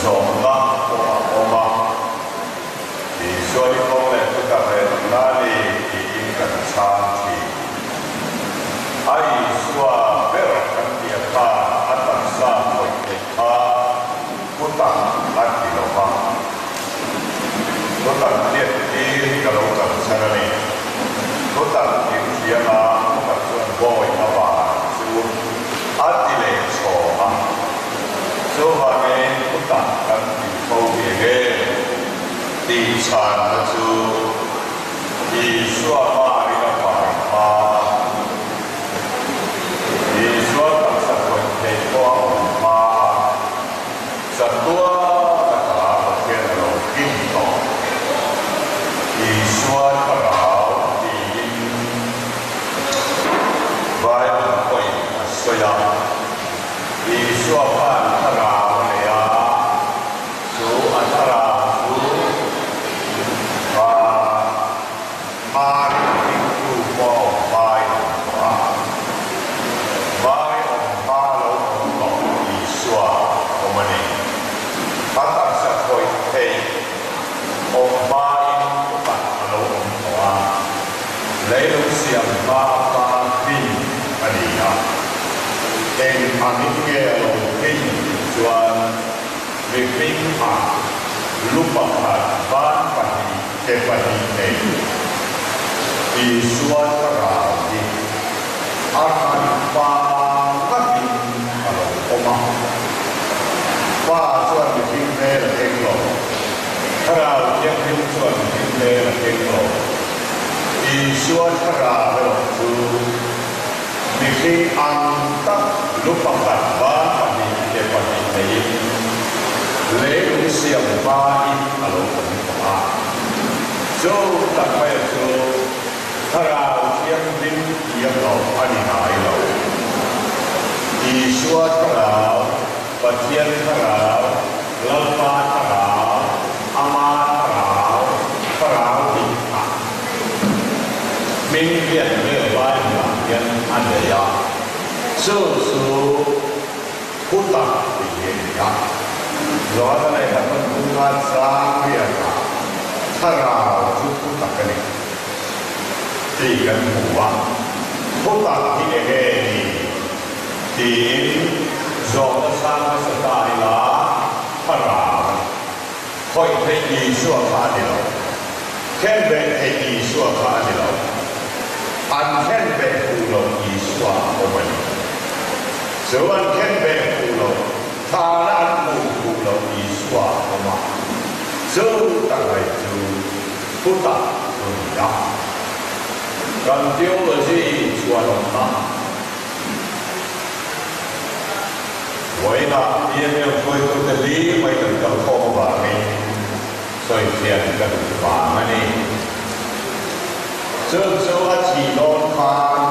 Zawhna pawh a awm a, Isua hi kawng leh thutak leh nunna a ni tiin kan chhang thin. A Isua ber kan tih a khan a taksa khawih theih kha thutak a ti lo va. Thutak hriat tir hi ka lo kalsan a ni. Thutak in thiam a, thutak chuan bawi a van chu a ti leh chhawng a. Chuvangin thutak kan tih fo ve nge tih chhanna chu Isua hmarin a pai hma a, Isua taksa khawih theih pawh a awm hma a, Chatuan ata Pathian a lo hlim tawh. Isua thlarau tiin Bible pawhin a sawi a. Isua khan thlarau a nei a, chu a thlarau chu Mari hringtu pawh a awm hmain a awm tawh a. Mari awm hma lo awm tawh Isua awm a ni. A taksa khawih theih awm hmain thutak a lo awm tawh a. Leilung siam hma a pa hrin a ni a. Eng angin nge a lo hrin tih chuan mihring a lu pakhat ban pahnih Ke pahnih nei Isua thlarau hi a hran pa ngatin a lo awm a. Pa chuan mihring hmel a keng lo, Thlarau Thianghlim chuan mihring hmel a keng lo. Isua thlarau erawh chu mihring ang tak lu pakhat ban pahnih ke pahnih neiin leilung siam hmain a lo awm tawh a. Chu tak maia chu Thlarau Thianghlim tia koh a ni ngai lo. Isua Thlarau, Pathian Thlarau, Lalpa Thlarau, Ama Thlarau, Thlarau tih kha hming hian vel Bible-ah hian a nei a, chu chu thutak tih hi a ni a. Johana lehkhathawt bunga chang riatah Thlarau chu thutak a ni tih kan hmu a, thutak hi enge ni tiin zawhna chang hmasa ta ila Thlarau a ni. Khawih theih Isua kha a ni lo. Khen beh theih Isua kha a ni lo. An khen beh fuh lo Isua a awm a ni. Chu an khen beh fuh lo, thana an hmuh fuh lo Isua a awm a. Chu tak mai chu thutak chu a ni a. Kan theology chhuanawmna. Vawiinah PML hruaitute li mai kan kal khawm avangin sawifiah ka duh vang a ni. Chu chu a thih dawn khan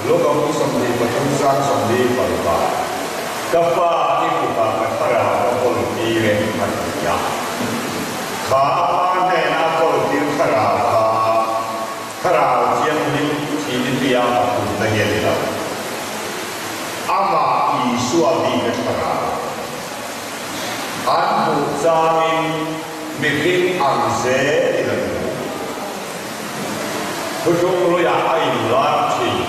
Luka hmung 23 zan 46 ah ka pa i kutah ka thlarau ka kawl tir e a ti a. Kha a pa hnena a kawl tir thlarau kha Thlarau Thianghlim thihni a pathumna hi a ni lo. Amah Isua bik a thlarau. An hmuh changin mihring ang zelin an hmu. Thutlungluiah a inlar thin.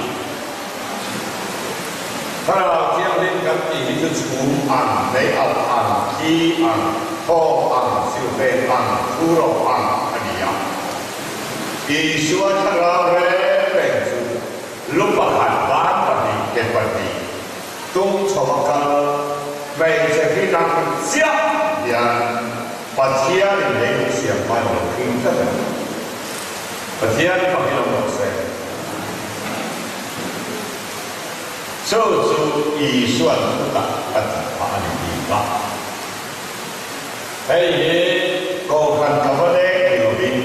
Thlarau Thianghlim kan tih hi chu chhum ang, mei alh ang, thi ang, thawk ang, silhfen ang, thuro ang a ni a. Isua thlarau reng reng chu lu pakhat ban pahnih ke pahnih tung chho a kal hmeichhe hi nang chiah hian Pathianin leilung siam hma in lo hring tlat a ni. Pathian fak in awm rawh se. Chu chu Isua'n thutak a tih phah a ni bik a. Hei hi Kohhran ka va leng ni lovin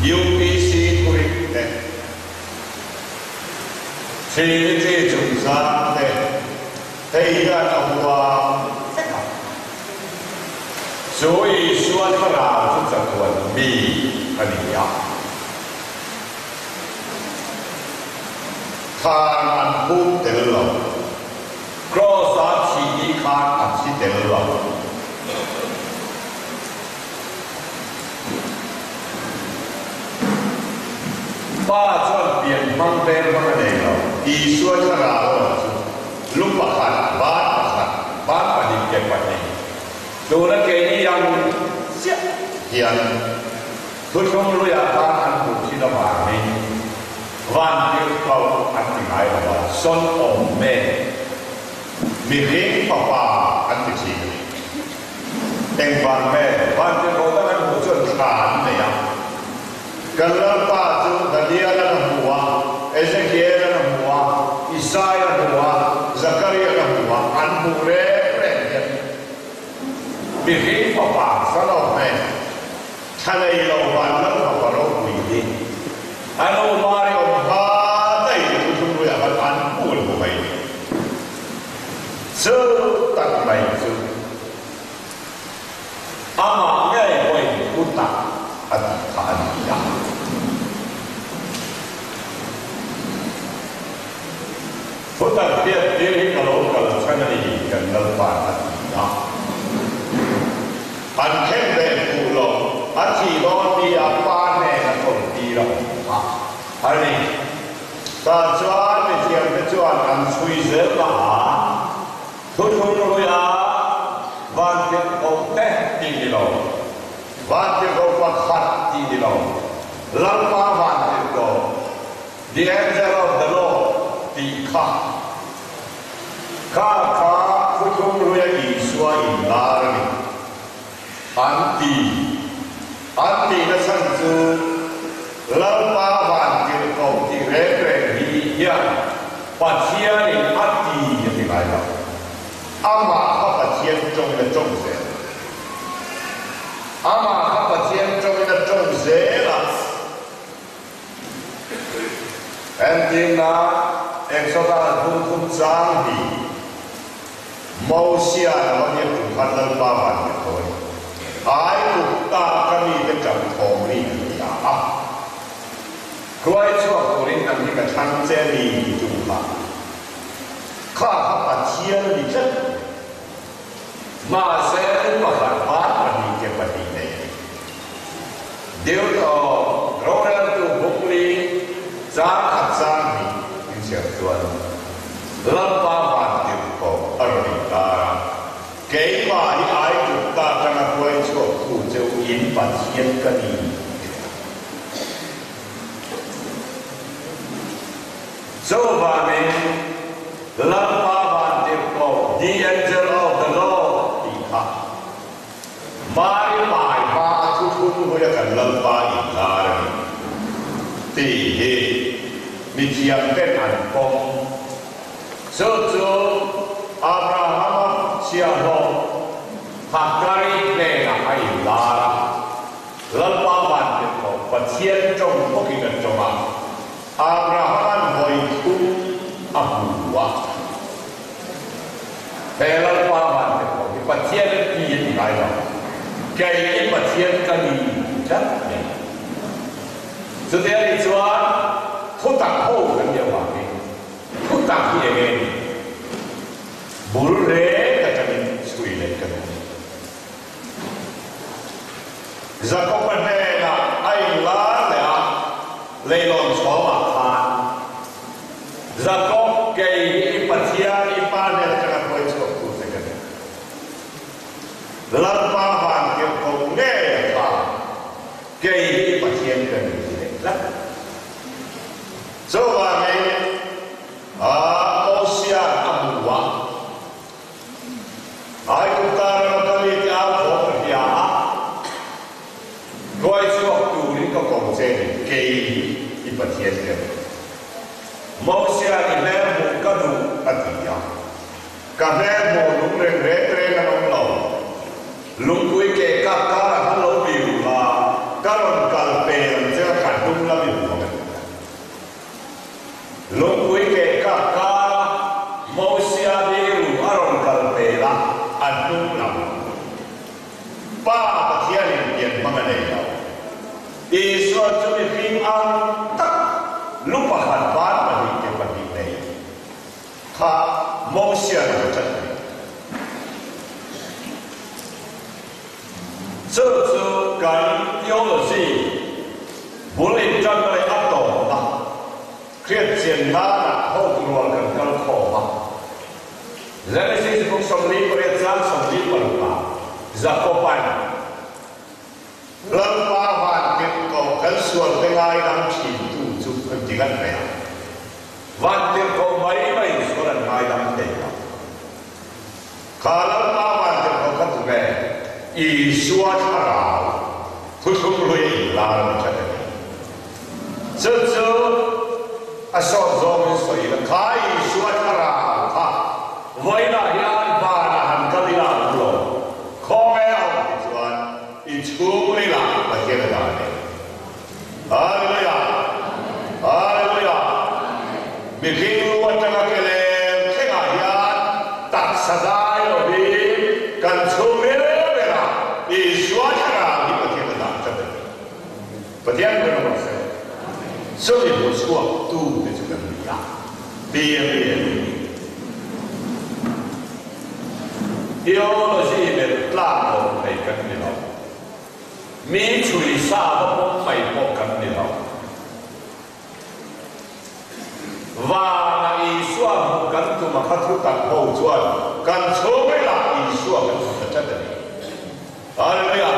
UPC thurik te, Trinity chungchang te hei hian a huam vek a. Chu Isua thlarau chu chatuan mi a ni a. Thlan an phum tel lo. Kraws-a thih ni khan a thi tel lo. Pa chuan pian hmang hmel hmang a nei lo. Isua thlarau erawh chu lu pakhat, ban pakhat, ban pahnih ke pahnih. Tuna keini ang chiah hian thuthlung luiah khan an hmuh thin avangin vantirhkoh an ti ngai lo a, Son of Man, mihring fapa an ti thin a ni. Engvang nge vantirhkoh dang an hmuh chuan thla an nei a? Kan Lalpa chu Daniel-an a hmu a, Ezekiel-an a hmu a, Isaiah a hmu a, Zakaria-an a hmu a, an hmuh reng reng hian mihring fapa Son of Man, thla nei lo van Lal fapa ropui hi a nu Mari awm hma daih i thuthlung luiah khan an hmu an hmu mai ni. Chu tak mai chu. Amah ngei pawhin thu tak a tih kha a ni a. Thu tak hriat tir hi ka lo kal chhan a ni kan Lalpa'n a ti a. An khen ve fuh lo, a thih dawn ni a pa hnen a tawn tir a awm kha a ni. Tah chuan mithiamte chuan an chhui zel mah a. Thuthlung ruia vantirhkoh te tih ni lo, vantirhkoh pakhat tih ni lo, Lalpa vantirhkoh, the angel of the Lord, tih kha kha kha thuthlung ruia Isua inlar a ni an ti. An tihna chhan chu Lalpa vantirhkoh tih reng reng hi hian Pathianin a ti a ti ngai lo. Amah kha Pathian tawngin a tawng zel. Amah kha Pathian tawngin a tawng zel a. Entirna, Exodus bung thum chang hi Mosia lama biak tum khan Lalpa van biak tho a ni. Aigupta ka mite ṭap thawm ri an ti a a. Hruai chhuak turin nang hi ka thlang che a ni ti tu kha kha kha Pathian a ni tlat mai. Mahse pakhat ban pahnih ke pahnih nei a ni. Deut aw roreltu bungli chang khat chang hnih in chhiar chuan Lalpa van tirhkoh a rawn intar a, Keimah hi Aigupta atanga hruai chhuak tu cheu in Pathian ka ni ti a. Chuvangin Lalpa vantirhkoh, the angel of the Lord, tih kha Mari pai hma a thuthlung hawi a kan Lalpa inlar a ni tih hi mithiam ten an pawm. Chu chu Abrahama chhiahhlawh Hagari hnenah a inlar a. Lalpa vantirhkoh Pathian tawng bawkin a tawng a, Abrahama'n vawi thum a hmu a. He Lalpa vantirhkoh hi Pathian a ti a ti ngai lo, kei i Pathian ka ni ti tlat mai. Chuti a nih chuan thutak ho kan nih avangin thutak hi eng nge ni? Bul reng atangin chhui leh ka duh. Jakob-a hnenah a inlar leh a, leilawn chhawngah khan, Jakob, kei hi i Pathian, i Pa hnen atanga hruai chhuaktu che ka ni. Lalpa vantirhkoh ngei a kha, kei hi i Pathian ka ni ti leh tlat. Chuvangin, Mosia'n a hmu a. Aigupta rama ka mite au thawm ka hria a, hruai chhuak turin ka ko che ni, kei i Pathian ka ni. Mosia i hmel hmuh ka duh a ti a, ka hmel hmuh lung reng reng reng an awm lo. Lungpui ke kap karah khan lo biru la, ka rawn kal pel ang che a, ka hnung lam i hmu ang a ti a. Lungpui keh kap kara Mosia biru a rawn kal pel a, a hnung lam. Pa Pathianin pian hmang a nei lo. Isua chu mihring ang tak lu pakhat ban pahnih ke pahnih nei kha Mosia lam a chat mai. Chu chu kan theology bul inṭanna leh a tawpna. chian nanah hotu rual kan kal khawm a. Genesis buk 48 chang 46 ah Jakoban Lalpa van tirhkoh kan sualte ngaidam thintu chu an ti ngat mai a. Van tirhkoh mai mai sual an ngaidam thei lo. Kha Lalpa van tirhkoh kha tu nge? Isua thlarau thuthlung hlui a inlar a ni tlat a ni. Chu chu a sawt zawngin sawi ila, kha Isua thlarau kha vawiinah hian vanah han kal ila an lo khawnge a awm ti chuan i chhungrilah Pathian a dah a ni. Hallelujah! Hallelujah! Mihring lu atanga ke lem thlengah hian taksa dai lovin kan chhungril berah Isua thlarau hi Pathian a dah tlat a ni. Pathian ber a rawn sawi. Chumi hmu chhuak tu te chu kan ni a, PMA an ni. Theology belh tlak lo thei kan ni lo. Mi chhui sa va pawm mai pawh kan ni lo. Vana Isua hmuh kan tum a kha thu tak ho chuan kan chhungril ah Isua kan hmu ta tlat a ni. Hallelujah!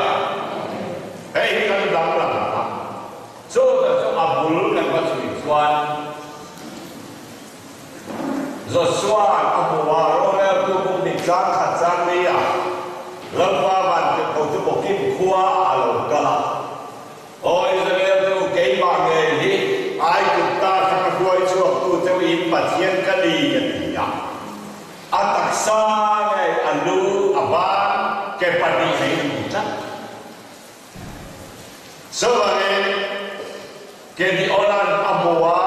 Hei hi kan danglam a, chu tak chu a bul kan va chhui chuan Joshua-a'n a hmu a, roreltu buk nih chang khat chang ni a, Lalpa vantirhkoh chu bawkin khua a lo kal a. Aw Israel te u, keimah ngei hi Aigupta atanga hruai chhuaktu te u in Pathian ka ni, a ti a. A taksa ngei a lu, a ban, ke pahnih nei a ni tlat. Chuvangin, Gideona'n a hmu a,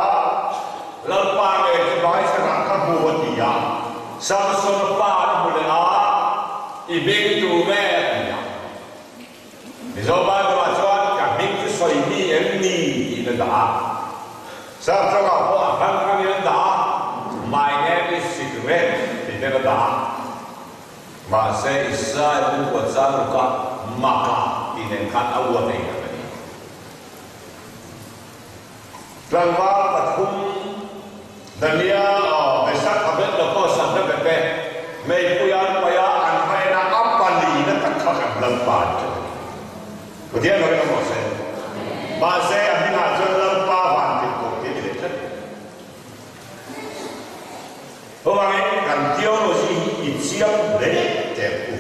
Lalpa ngei chu hmaichhanah ka hmu a ti a. Samsona pa'n a hmu leh a, I hming tu nge? a ti a. Mizo Bible-ah chuan ka hming chu sawi mi em ni? tiin a dah a. Sap tawngah pawh a hran hranin an dah a, My name is Secret tih ten a dah a. Mahse, Israel pu kua chang ruka Maka tih nen khan a uat ei ang a ni. Tlangval pathum Dania, Mesak, Abednego, Shadrach te meipui an paih a, an hmaina a palina tak kha kan Lalpa an ti a ni. Pathian lo in a mawh se. Mahse, a hmingah chuan Lalpa van tirhkoh tih a ni leh tlat. Chuvangin kan theology hi i chiang hle teh u.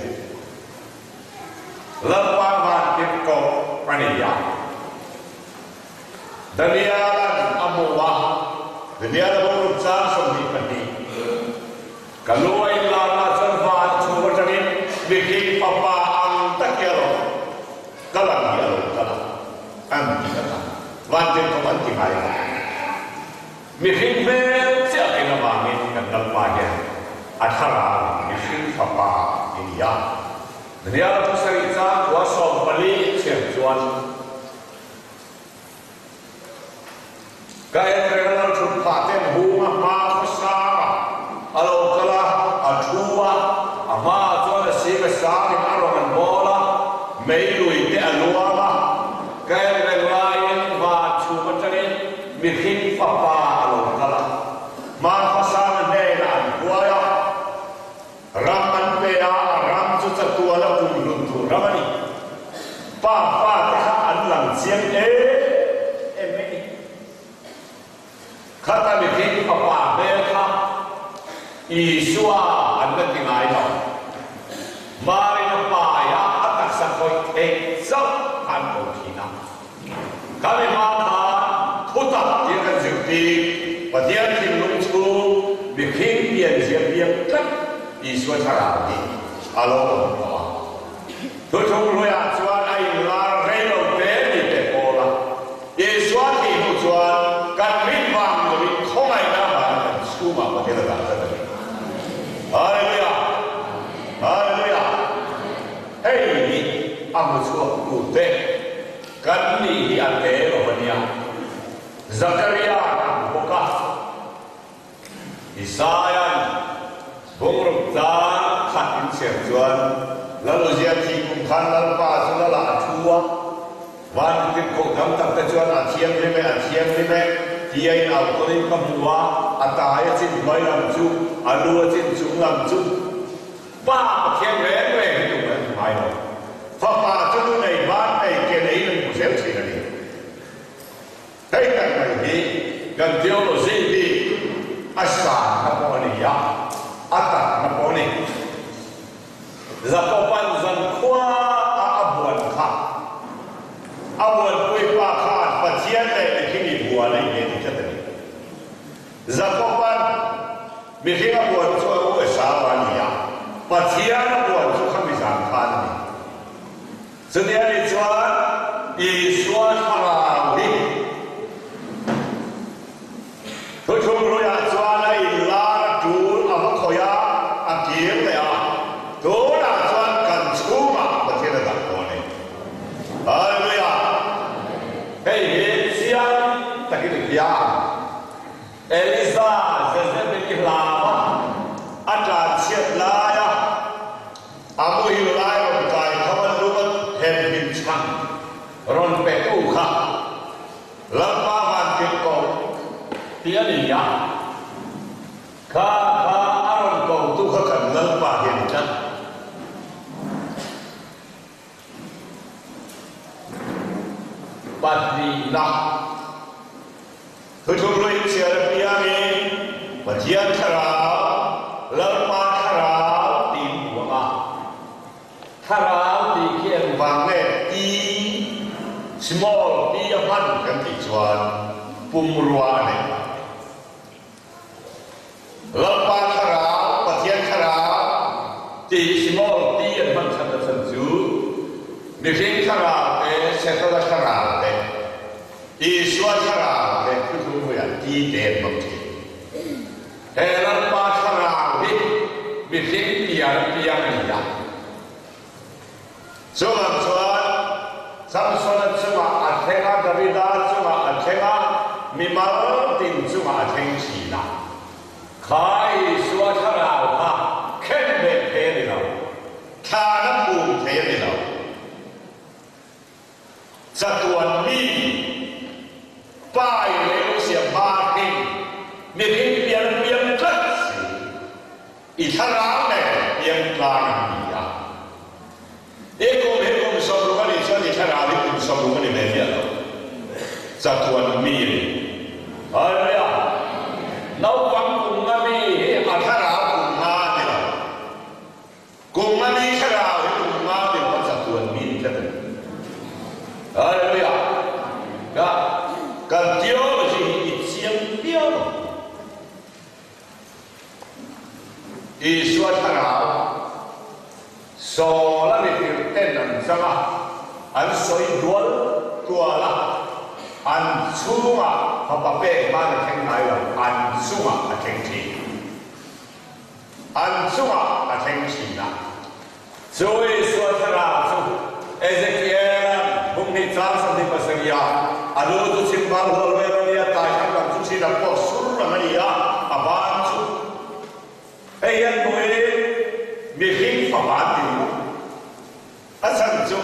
Lalpa van tirhkoh a ni a. Daniel-a'n a hmu a, Daniel-a boruak chang 22. Ka lu a inlarna chuan van chhung atangin mihring fapa ang tak hi a lo kal ang hi a lo kal a, an ti tlat a. Van tirhkoh an ti ngai lo. Mihring hmel chiah eng avangin kan Lalpa hian a thlarau mihring fapa i ni a. Daniel pasarih chang khua 14 chhiar chuan ka en reng a lal thut phah ten hung a hma khawsang a, a lo kal a, a thu a, a hmaah chuan a sing a sangin a rawn an bawl a, mei lui te a luang a, ka en reng laiin van chhum atangin Mihring fapa a lo kal a, hmanhmasana hnenah an huai a, ram an pe a, a ram chu chatuan a kum hlun tur ram a ni. Pa fate kha an lang chiang em em mai ni. Khata mihring fapa hmel kha Isua an la ti ngai lo. Marina paia a taksa khawih theih chauh kha an ko thin a. Kan i hma khan thutak tia kan zirtir Pathian thinlung chhung mihring pianzia piang tlat Isua thlarau hi a lo awm tawh a. Thuthlung hluiah chuan a inlar rei lo te ni teh pawl a. Isua thih hnu chuan kan rin vang loin khawngaihna avangin kan chhungah Pathian a dah tlat a ni. Hallelujah! Hallelujah! Hei hi a hmu chhuak tute kan nih hi a te lo a nia. Zakaria a hmu bawk a. Isaia'n bungruk tlang khat in chhiar chuan Laluzia thih kum khan Lalpa chu Lalah a thu a. Van tirhkoh tam tak te chuan a thianghlim e, a thianghlim e. Tia in au tawhin ka hmu a, a tai a chin hnuai lam chu, a lu a chin chung lam chu Pa Pathian reng reng hi tum an hmu ngai lo. Fapa chu lu nei, ban nei, ke neiin an hmu zel thin a ni. Hei tak mai hi kan theology hi a sanna pawh a ni a, a takna pawh a ni. Jakoban zankhua a a buan kha, a buanpui pa khan Pathian leh mihring i buan a inge ti tlat a ni. Jakoban mihring a buan chu a u Esau a ni a, Pathian a buan chu khami zan khan a ni. Chumi a nih chuan Isua thlarau hi thuthlung hluiah chuan a inlar a tul a va khawih a, a kir leh a, tunah chuan kan chhungah Pathian a dah tawh a ni. Hallelujah! Hei hi chiang takin i hria ang. Eliza Jezebel i hlam a, a tlanchhiat laia A muhil lai rawn kai kho a lung a hem hlim chhan rawn pe tu kha Lalpa vantirh ko ti a ni a, kha kha a rawn ko tu kha kan Lalpa hi a ni tlat. Pahnihna Thuthlung chhiar apiangin Pathian Thlarau, Lalpa Thlarau tiin hmu ang a. Thlarau tih khi engvang nge T, small t a hman kan tih chuan pumrua a nei. Lalpa Thlarau, Pathian Thlarau tih small t an hman chhan nachhan chu mihring thlarau te, Setana thlarau te, Isua thlarau te thuthlung hmuiah ti te an hmang thin. He Lalpa thlarau hi mihring pian piang a ni a. Chuvang chuan Samsona chungah a thleng a, Davida chungah a thleng a, mimal tin chungah a thleng thin a. Kha Isua thlarau kha khen beh thei a ni lo, thlan a phum thei a ni lo. Chatuan mi pai leh lo siam hma hrim mihring pian piang tlat si, i thlarau nen piang tlang an ni a. I kum hi kum 60 a nih chuan i thlarau hi kum 60 a ni ve miah lo. Chatuan mi a ni. Hallelujah! Naupang kum nga mi hi a thlarau kum nga a ni lo. Kum a ni thlarau hi kum nga deuh a chatuan mi ni tlat a ni. Hallelujah! Ka kan theology hi i chiang viau ang. Isua thlarau Saul a mihring ten an chang a, an sawi dual tual a, an chhungah fapa pek hman a thleng ngai lo, an chungah a thleng thin. An chungah a thleng thin a. Chu Isua thlarau chu Ezekiel-a'n Bung hnih chang 27 ah a lu chu chhimvar hual vel a ni a, tai thlang lam chu chin ang pawh sur ang a ni a, a ban chu hei hian hmuhin mihring fapa an ti ringawt. A chhan chu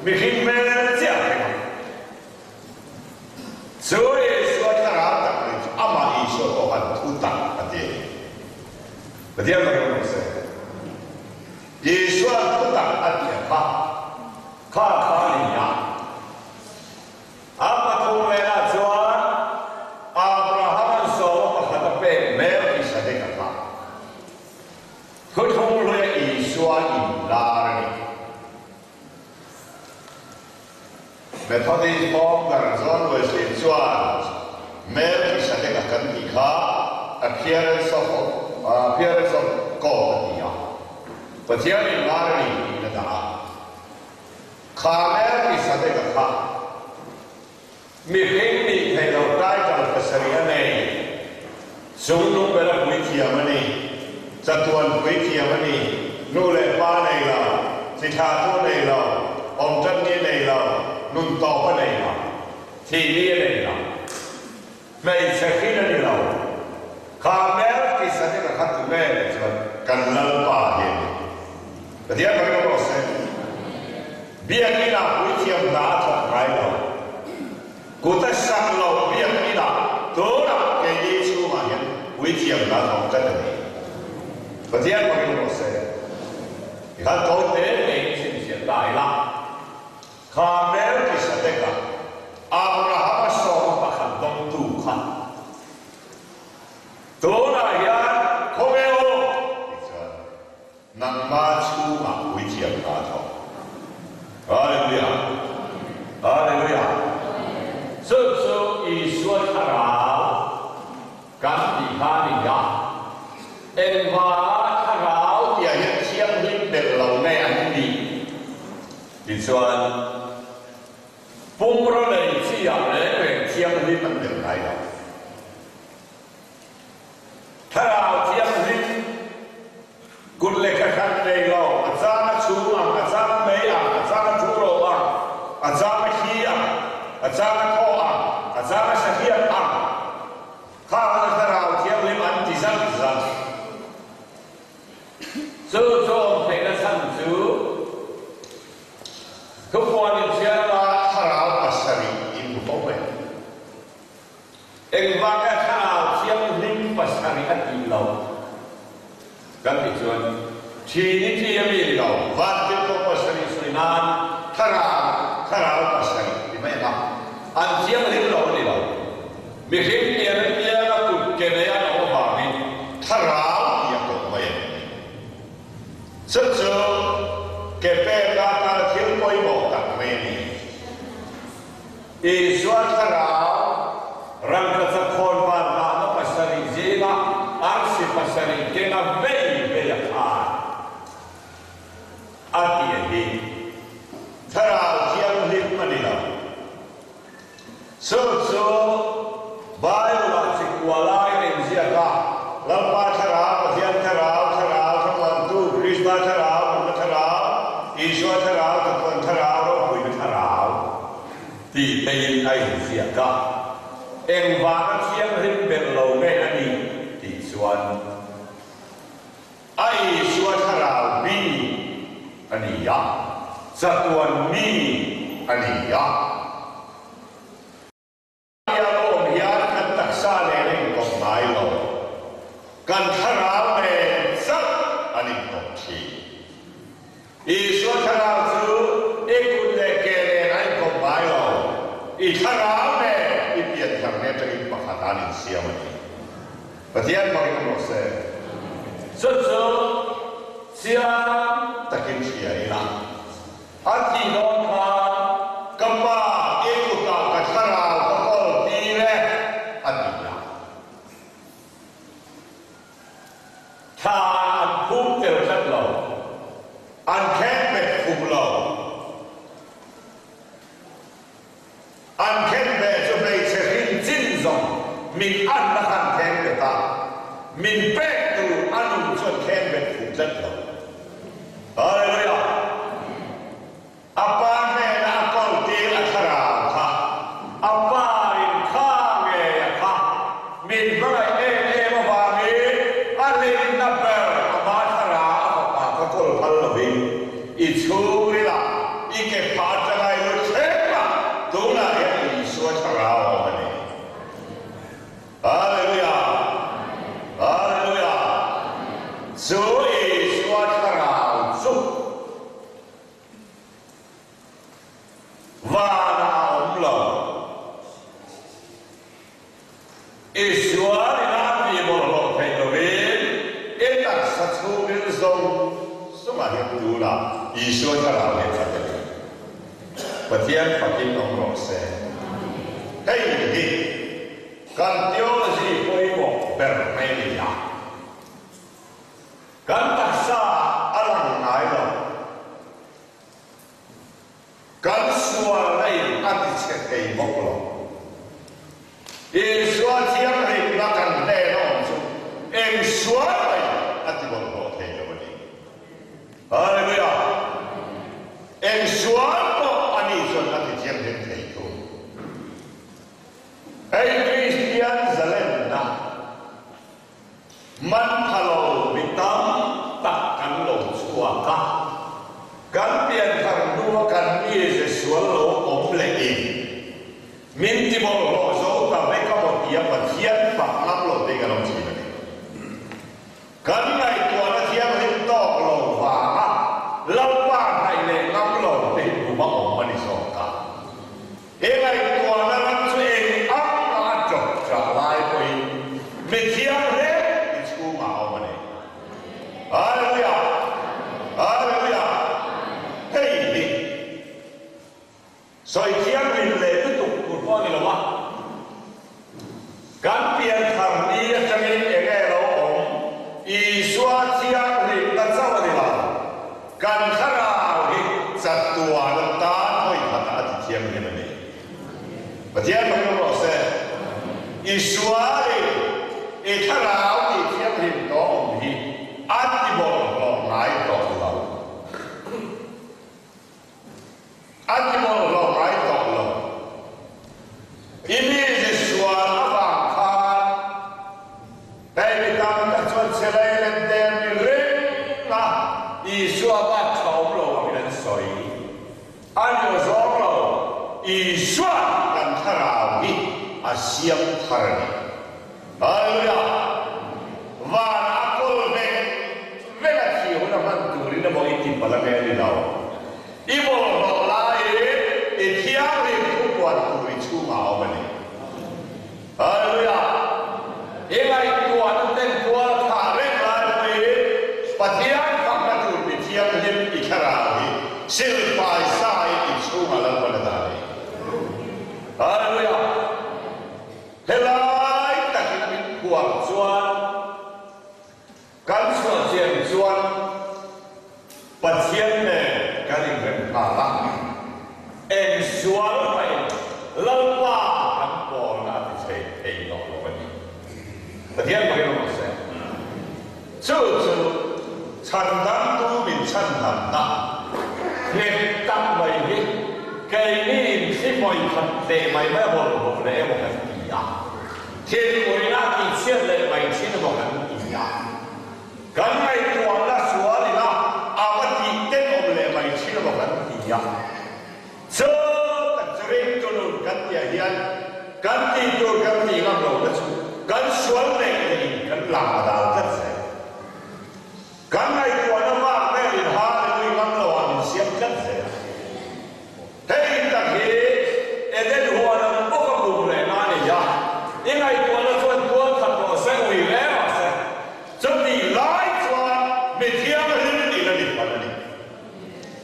mihring hmel chiah a thleng ang. Chu Isua thlarau tak mai chu amah Isua pawh khan thu tak a ti a ni. Pathian mak emaw se. Isua thu tak a ti a kha, kha kha a ni a. A pathum velah chuan Abraham-a'n sawma pakhat a pek Melkisadek a kha. Thuthlung hlui Isua inlar a ni. Methodist founder John Wesley chuan Melchizedek a kan tih kha appearance of appearance of God a ti a, Pathian inlar a ni tiin a dah a. Kha Melchizedek a kha mihring nih theih loh title pasarih a nei, chungnung bera puithiam a ni, chatuan puithiam a ni, nu leh pa nei lo, chi thla tu nei lo, awm tan ni nei lo, nun tawp a nei lo, thih ni a nei lo, hmeichhe hrin a ni lo. Kha Melkisadeka kha tu nge tih chuan kan Lalpa hi a ni. Pathian ber ka rawh se. Biakinn ah puithiam hna a thawk ngai lo. Kut a sak lo biakinn ah tu puithiam hna thawk tlat a ni. Pathian hmangin rawh se. Tikhan tawi te tein chhinchhiah ta ila. Kha Melkisadeka, Abrahama sawma pakhat dawngtu kha tunah hian khawnge aw? Tih chuan nangma chhungah puithiam hna thawk. Hallelujah! Hallelujah! Chu chu Isua thlarau kan tih kha a ni a. Engvanga thlarau tihah hian thianghlim belh lo nge an nih? Tichuan, pumraw nei chi ah reng reng thianghlim an belh ngai lo. Thlarau thianghlim kut lehkha hran nei lo, a chang a chhung ang, a chang a mei ang, a chang a thu ro ang, a chang a thli ang, a chang a thaw ang, a chang a sahriat ang, kha kha thlarau thianghlim an ti zat zat. Chu chu awm theihna chhan chu thupuan inchhiarna thlarau pasarih in hmu fo mai. Engvanga thlarau thianghlim pasarih a tih lo kan tih chuan Trinity a mi ni lo, vantirhkoh pasarih sawi nan thlarau thlarau pasarih ti mai ang a, an thianghlim lo a ni lo. Mihring pian apianga kut ke nei an awm avangin thlarau tih a kawh mai a ni. Chu chu ke pek atana thil pawimawh tak mai a ni. Isua thlarau rangkachak khawn van dahna pasarih zinga arsi pasarih kenga vei vei a khar a ti a hi thlarau thianghlim a ni lo. Chu chu Bible-ah chikua lai a inziak a, Lalpa Thlarau, Pathian Thlarau, Thlarau Thlamuantu, Krista Thlarau, Nunna Thlarau, Isua Thlarau, Chatuan Thlarau, Ropuina Thlarau tih teiin a inziak a. Engvanga thianghlim belh lo nge a nih tih chuan a Isua Thlarau mi a ni a, chatuan mi a ni a. Tia awm hian kan taksa nen a inkawp ngai lo, kan thlarau nen chauh an inkawp thin. Isua thlarau chu i kut leh ke nen a inkawp ngai lo, i thlarau nen i piantharna atangin pakhat an insiam a ni. Pathian hmangin awm rawh se. Chu chu chiang takin hria ila. A tih dawn khan ka pa i kutah ka thlarau ka kawl tir e a ti a. Thla an phum tel tlat lo, an khen bet fuh lo. An khen ve chu hmeichhe hrin chin zawng min anna khan khen bet a, min pek tur a nun chu an khen bet fuh tlat lo. Hallelujah! A pa hnena a kal tir a thlarau kha a pa in kha ngei a kha min hmangaih em em avangin a hlimna ber ama thlarau a fapa kha kawl phal lovin I chhungrilah i ke pha atanga i lu thleng a, tunah hian Isua thlarau a awm a ni. Hallelujah! Hallelujah! Chu Isua thlarau chu vanah a awm lo. Isual ina tih bawlhhlawh theih lovin i taksa chhungin zawng zawngah hian tunah Isua thlarau hi a khat a ni. Pathian fakin awm rawh se. Hei hi kan theology pawimawh ber mai a ni a. Kan taksa a lang ngai lo. Kan sualna in a ti chhe thei bawk lo. Isua thianghlimna kan hnen a awm chu eng sual mai a ti bawlhhlawh thei lo a ni. Hallelujah! Eng sual pawh a ni chuan a ti thianghlim thei thung. Hei Kristian zalenna. Man pha lo mi tam tak kan lo chhuak a, kan pianthar hnua kan mize sual lo awm leh in min ti bawlhhlawh zo ta vek a maw tia Pathian fak ngam lo te hi kan awm thin a ni. chhe lei let der ni reng a, Isua bak tha awm lo angin an sawi. A ni zawng lo, Isua'n kan thlarau hi a siam thar a ni. Hallelujah! Van a kawl veng veng a thih hun a hman turin emaw i ti palh ange a ni lo. I bawlhhlawh laiin i thianghlim thupuan tur i chhungah a awm a ni. Hallelujah! I ngaihtuahna ten tual thah reng lai pawhin Pathian fakna tur mi thianghlim i thlarau hi silfai sain i chhungah Lalpan a dah a ni. Hallelujah! Helai takin min phuar chuan Kan chhuah chian chuan Pathian nen kan inrem nghal a, eng sual mahin Lalpa kan pawlna a ti chei thei tawh lo a ni. Pathian pahin awm rawh se. Chu chu chhandamtu min chhandamna nghet tak mai hi keini inthlipawi khat leh mai mai a bawlhhlawh leh emaw kan ti a. Thinurina tihchhiat leh mai thin emaw kan ti a, kan ngaihtuahna sual ila a va tih tenawm leh mai thin emaw kan ti a. Chu tak chu ringtu nun kan tihah hian kan tih tur kan tih ngam lohna chu kan sual leh leh in kan lang a dal tlat zel. Kan ngaihtuahna vak vel in Hallelui ngam loah min siam tlat zel. Hei tak hi Eden huan ang bawk a bum leh na a ni a, i ngaihtuahna chuan tual khat rawh se, ui hle mah se, chutih lai chuan mi thianghlim tihna ni hman a ni.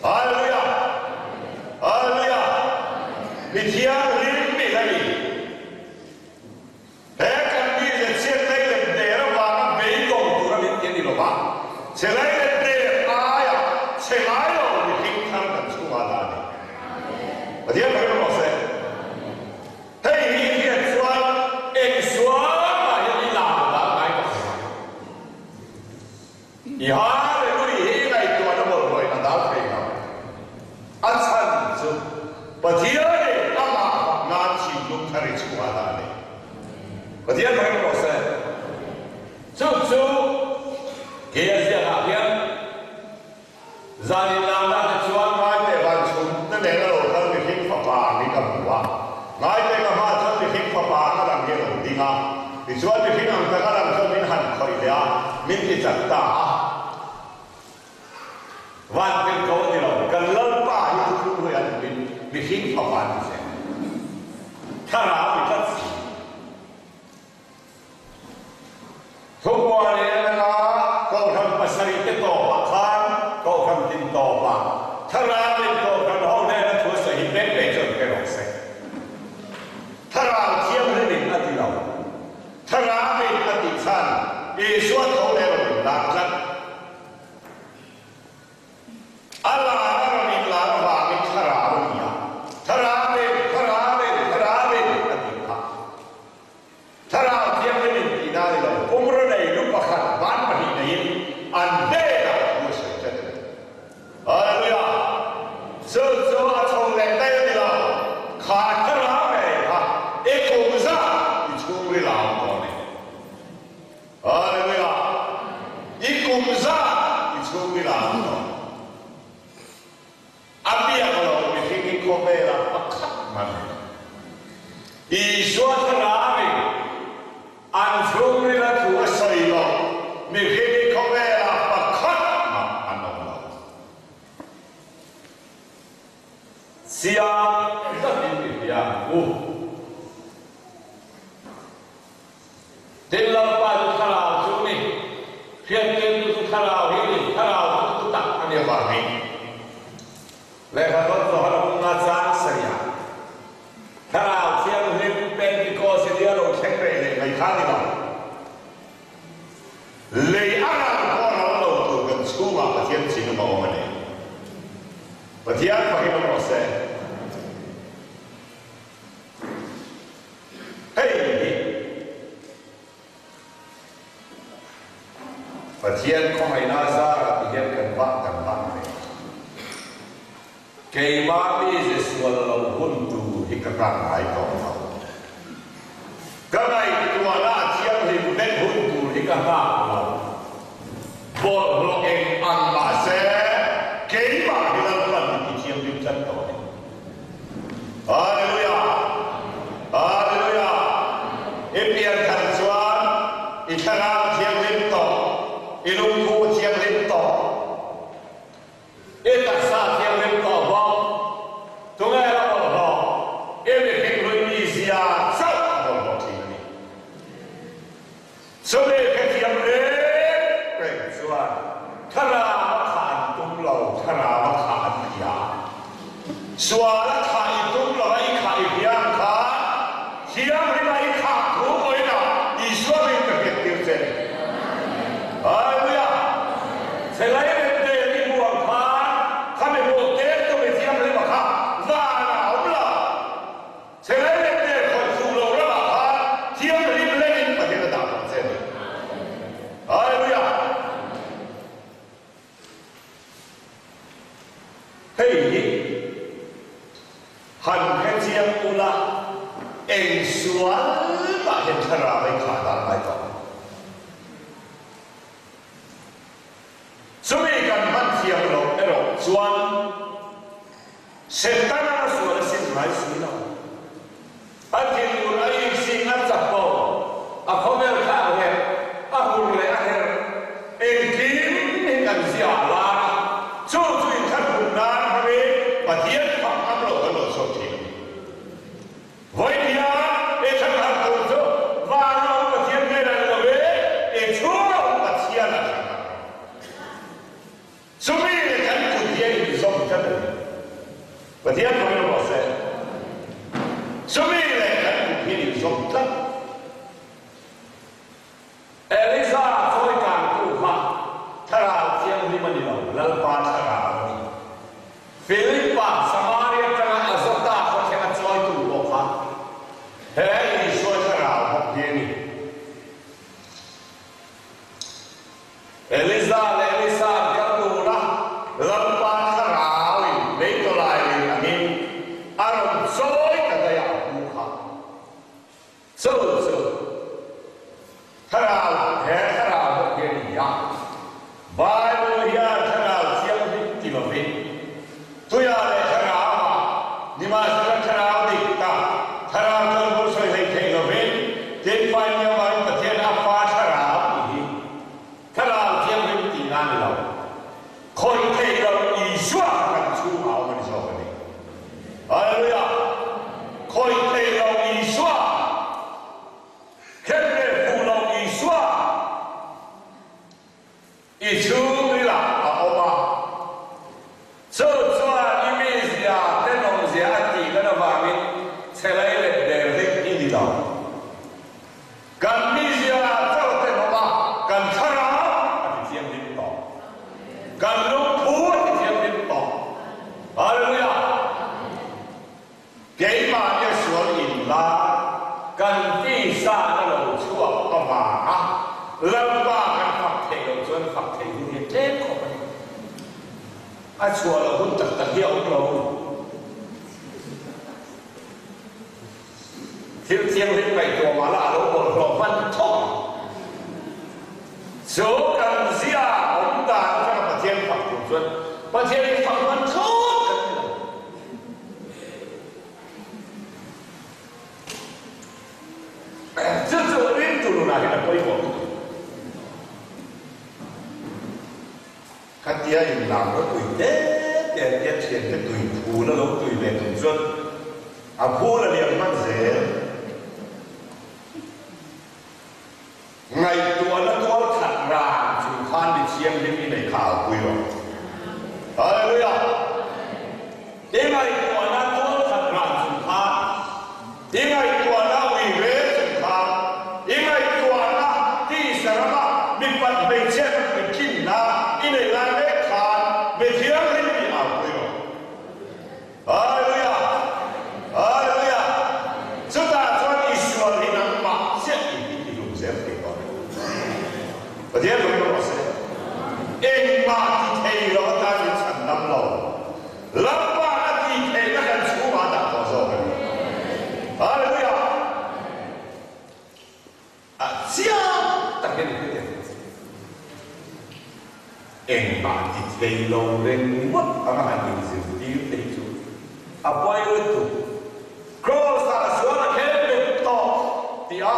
Hallelujah! Hallelujah! Mi thianghlim tihna ni. He kan mi leh chhiat lei leh der avanga beidawng tura min ti a ni lo va, chhe lei leh der aia chhe ngai lo mihring thar kan chhungah dah a ni. Pathian hre rawh se. Hei hi i hriat chuan eng sual mah hian i lam a dal ngai tawh lo ang. I Hallelui hi i ngaihtuahna bawlhhlawhin a dal thei lo. A chhan chu Pathianin amah fak nan thinlung thar i chhungah dah a ni. Pathian hmang rawh se. Chu chu kei a ziakah hian Zan inlârna te chuan Ngaite van chhum te nen a lo kal mihring fapa ang hi ka hmu a. Ngaite ka hmaah chuan mihring fapa ang a lang hi a lo ding a. Tichuan mihring ang tak a lang chuan min han khawih leh a, min ti chak ta a. Van tel ko a ni lo, kan Lalpa hi thuthlung hlui an hmuin mihring fapa an ti zel. Thlarau ni tlat si. Thupua leh langa Kohhran pasarihte tawpah khan Kohhran tin tawpah Thlarauin Kohhran ho hnena thu a sawi hi pek pek chuan hre rawh se. Thlarau Thianghlimin a ti lo. Thlarauin a tih chhan Isua tho leh rawn inlar tlat. A lar a rawn inlar avangin thlarau a ni a, Thlarauin, Thlarauin, Thlarauin a tih phah. Thlarau Thianghlim intihna a ni lo, pumraw nei lu pakhat ban pahnih neiin an hnenah thu a sawi tlat a ni. Hallelujah! Chu chu a chho leh daih a ni lo, kha thlarau ngei kha i kum zat i chhungril a awm tawh a ni. Hallelujah! I kum zat i chhungril a awm tawh. A biak lo mihring hi khawvelah pakhat man a ni. Isua thlarauin an chhungrila thu a sawi lo mihring hi khawvelah pakhat mah an awm lo. Chiang takin i hria ang u. Tin, Lalpa chu thlarau chu ni, hriattirtu chu thlarau hi ni, thlarau chu thu tak a ni avangin. Lehkha thawn Johana bunga chang sarih ah, Thlarau Thianghlim Pentecost hi a lo thleng reh leh mai kha a ni lo. Lei a ral pawh ral lo tur kan chhungah Pathian thinlung a awm a ni. Pathian fakin awm rawh se. Hei hi Pathian khawngaihna zarah ti hian kan vah kan vah ve. Keimah mize sual lo hun tur hi ka kang ngai tawh lo. Ka ngaihtuahna a thianghlim vek hun tur hi ka nghak lo. Bawlhhlawh eng ang mahse, keimah hi Lalpan min ti thianghlim tlat tawh a ni. Hallelujah! Hallelujah! I pian thar chuan i thlarau a thianghlim tawh, i lungphu a thianghlim tawh, i taksa a thianghlim tawh bawk. Tunge la bawlhhlawh? I mihring hlui mizia chauh a bawlhhlawh thin a ni. Chumi hrethiam reng reng chuan thlarau a thah an tum lo, thlarau a thah an hria. Sual a thah i tum lo a, i khah i hria ang kha, thianghlim a i khah thu pawhin a Isua min ka hriattir che. Hallelujah! Chelai leh tel i hmu ang khan, khami hmuh tel tu mi thianghlim a kha vanah a awm lo. Chelai leh tel khawih fuh lo ramah khan thianghlim lengin Pathian a dah tawh che a ni. Hallelujah! Hei hi han hre chiang ula, eng sual mah hian thlarau a inkhah dan ngai tawh. Chumi kan hman thiam loh erawh chuan Setana a sual a sim ngai si lo. A thinur a insing a chapo, a khawvel thlak leh a hur leh a herh engkim hi kan zia a lar a, chu chu inthlahrun nan hmangin Pathian phak ngam loh kan lo chhuak thin a ni. Vawinia e thlanghar tur chu vana awm Pathian hnenah ni lo e, e chhunga awm Pathian a thlanghar lo. Chumi leh kan kut hi a inzawm tlat a ni. Pathian fangin awm rawh se. Chumi leh kan kut hi a inzawm tlat. Eliza chawi kangtu kha Thlarau Thianghlim a ni lo, Lalpa Thlarau a ni. Philipa Samaria atanga Azota khawthlenga chawitu pawh kha he Isua Thlarau bawk hi a ni. Eliza leh Elisa an kal dun a, Lalpa Thlarauin meitawlai ring angin a rawn chawi ta daih a, a pu kha. Chu chu Thlarau, he Thlarau bawk hi a ni a. Bible hian Thlarau Thianghlim ti lovin, Tuia leh Thlarauah, nimahsela Thlarau dik tak, Thlarau chuan bul sawi hlei theih lovin, tin fai nia vangin Pathian a Fa Thlarau tih hi Thlarau Thianghlim tihna a ni lo. Khawih theih loh Isua kha kan chhungah a awm a ni zawk a ni. Hallelujah! Khawih theih loh Isua, khen leh hmuh loh Isua i chhungrilah a awm a. Chu chuan i mizia tenawmzia a tih lan avangin chhelai let der hlek i ni lo. Kan mizia chauh tenawm a, kan thlarau a ti thianghlim tawh. Kan lungphu a ti thianghlim tawh. Hallelujah! Keimahnia sual inla kan tisa na lo chhuak avanga Lalpa kan fak theih loh chuan fak theih hun hi a tlem khawp a ni. A chhuah loh hun tak tak hi a awm lo. Thil thianghlim ngaihtuah mah la a lo bawlhhlawh hman thawk ang. Chu kan zia awm dan atanga Pathian fak tur chuan Pathian hi fak hman thlawt kan ni lo. Chu chu ringtu nunah hian a pawimawh lutuk. Khatia inlam ropui te te an tia thiante tui phul a lo tui ve tum chuan a phul a liam hman zel. Ngaihtuahna tual khat ran chung khan mi thianghlim i nei kha a pui rawh. Hallelujah! I ngaihtuahna tual khat ran chung khan, i ngaihtuahna ui rel chung khan, i ngaihtuahna tisa rama mipat hmeichhia ka puitlinna i nei lai mek khan mi thianghlim i au pui rawh. Hallelujah! Hallelujah! Chutah chuan i sual hi nangmah chiah in i ti hlum zel thei dawn a ni. Pathian rawng rawh se. Engmah ti thei lo atan min chhan dam lo. Lalpa a ti theihna kan chhungah a dah tawh zawk a ni. Hallelujah! A chiang takin heti ang. Engmah ti thei lo ringawt anga han inzirtir te hi chu a pawi lutuk. Kraws-ah sual a khen bet tawh ti a,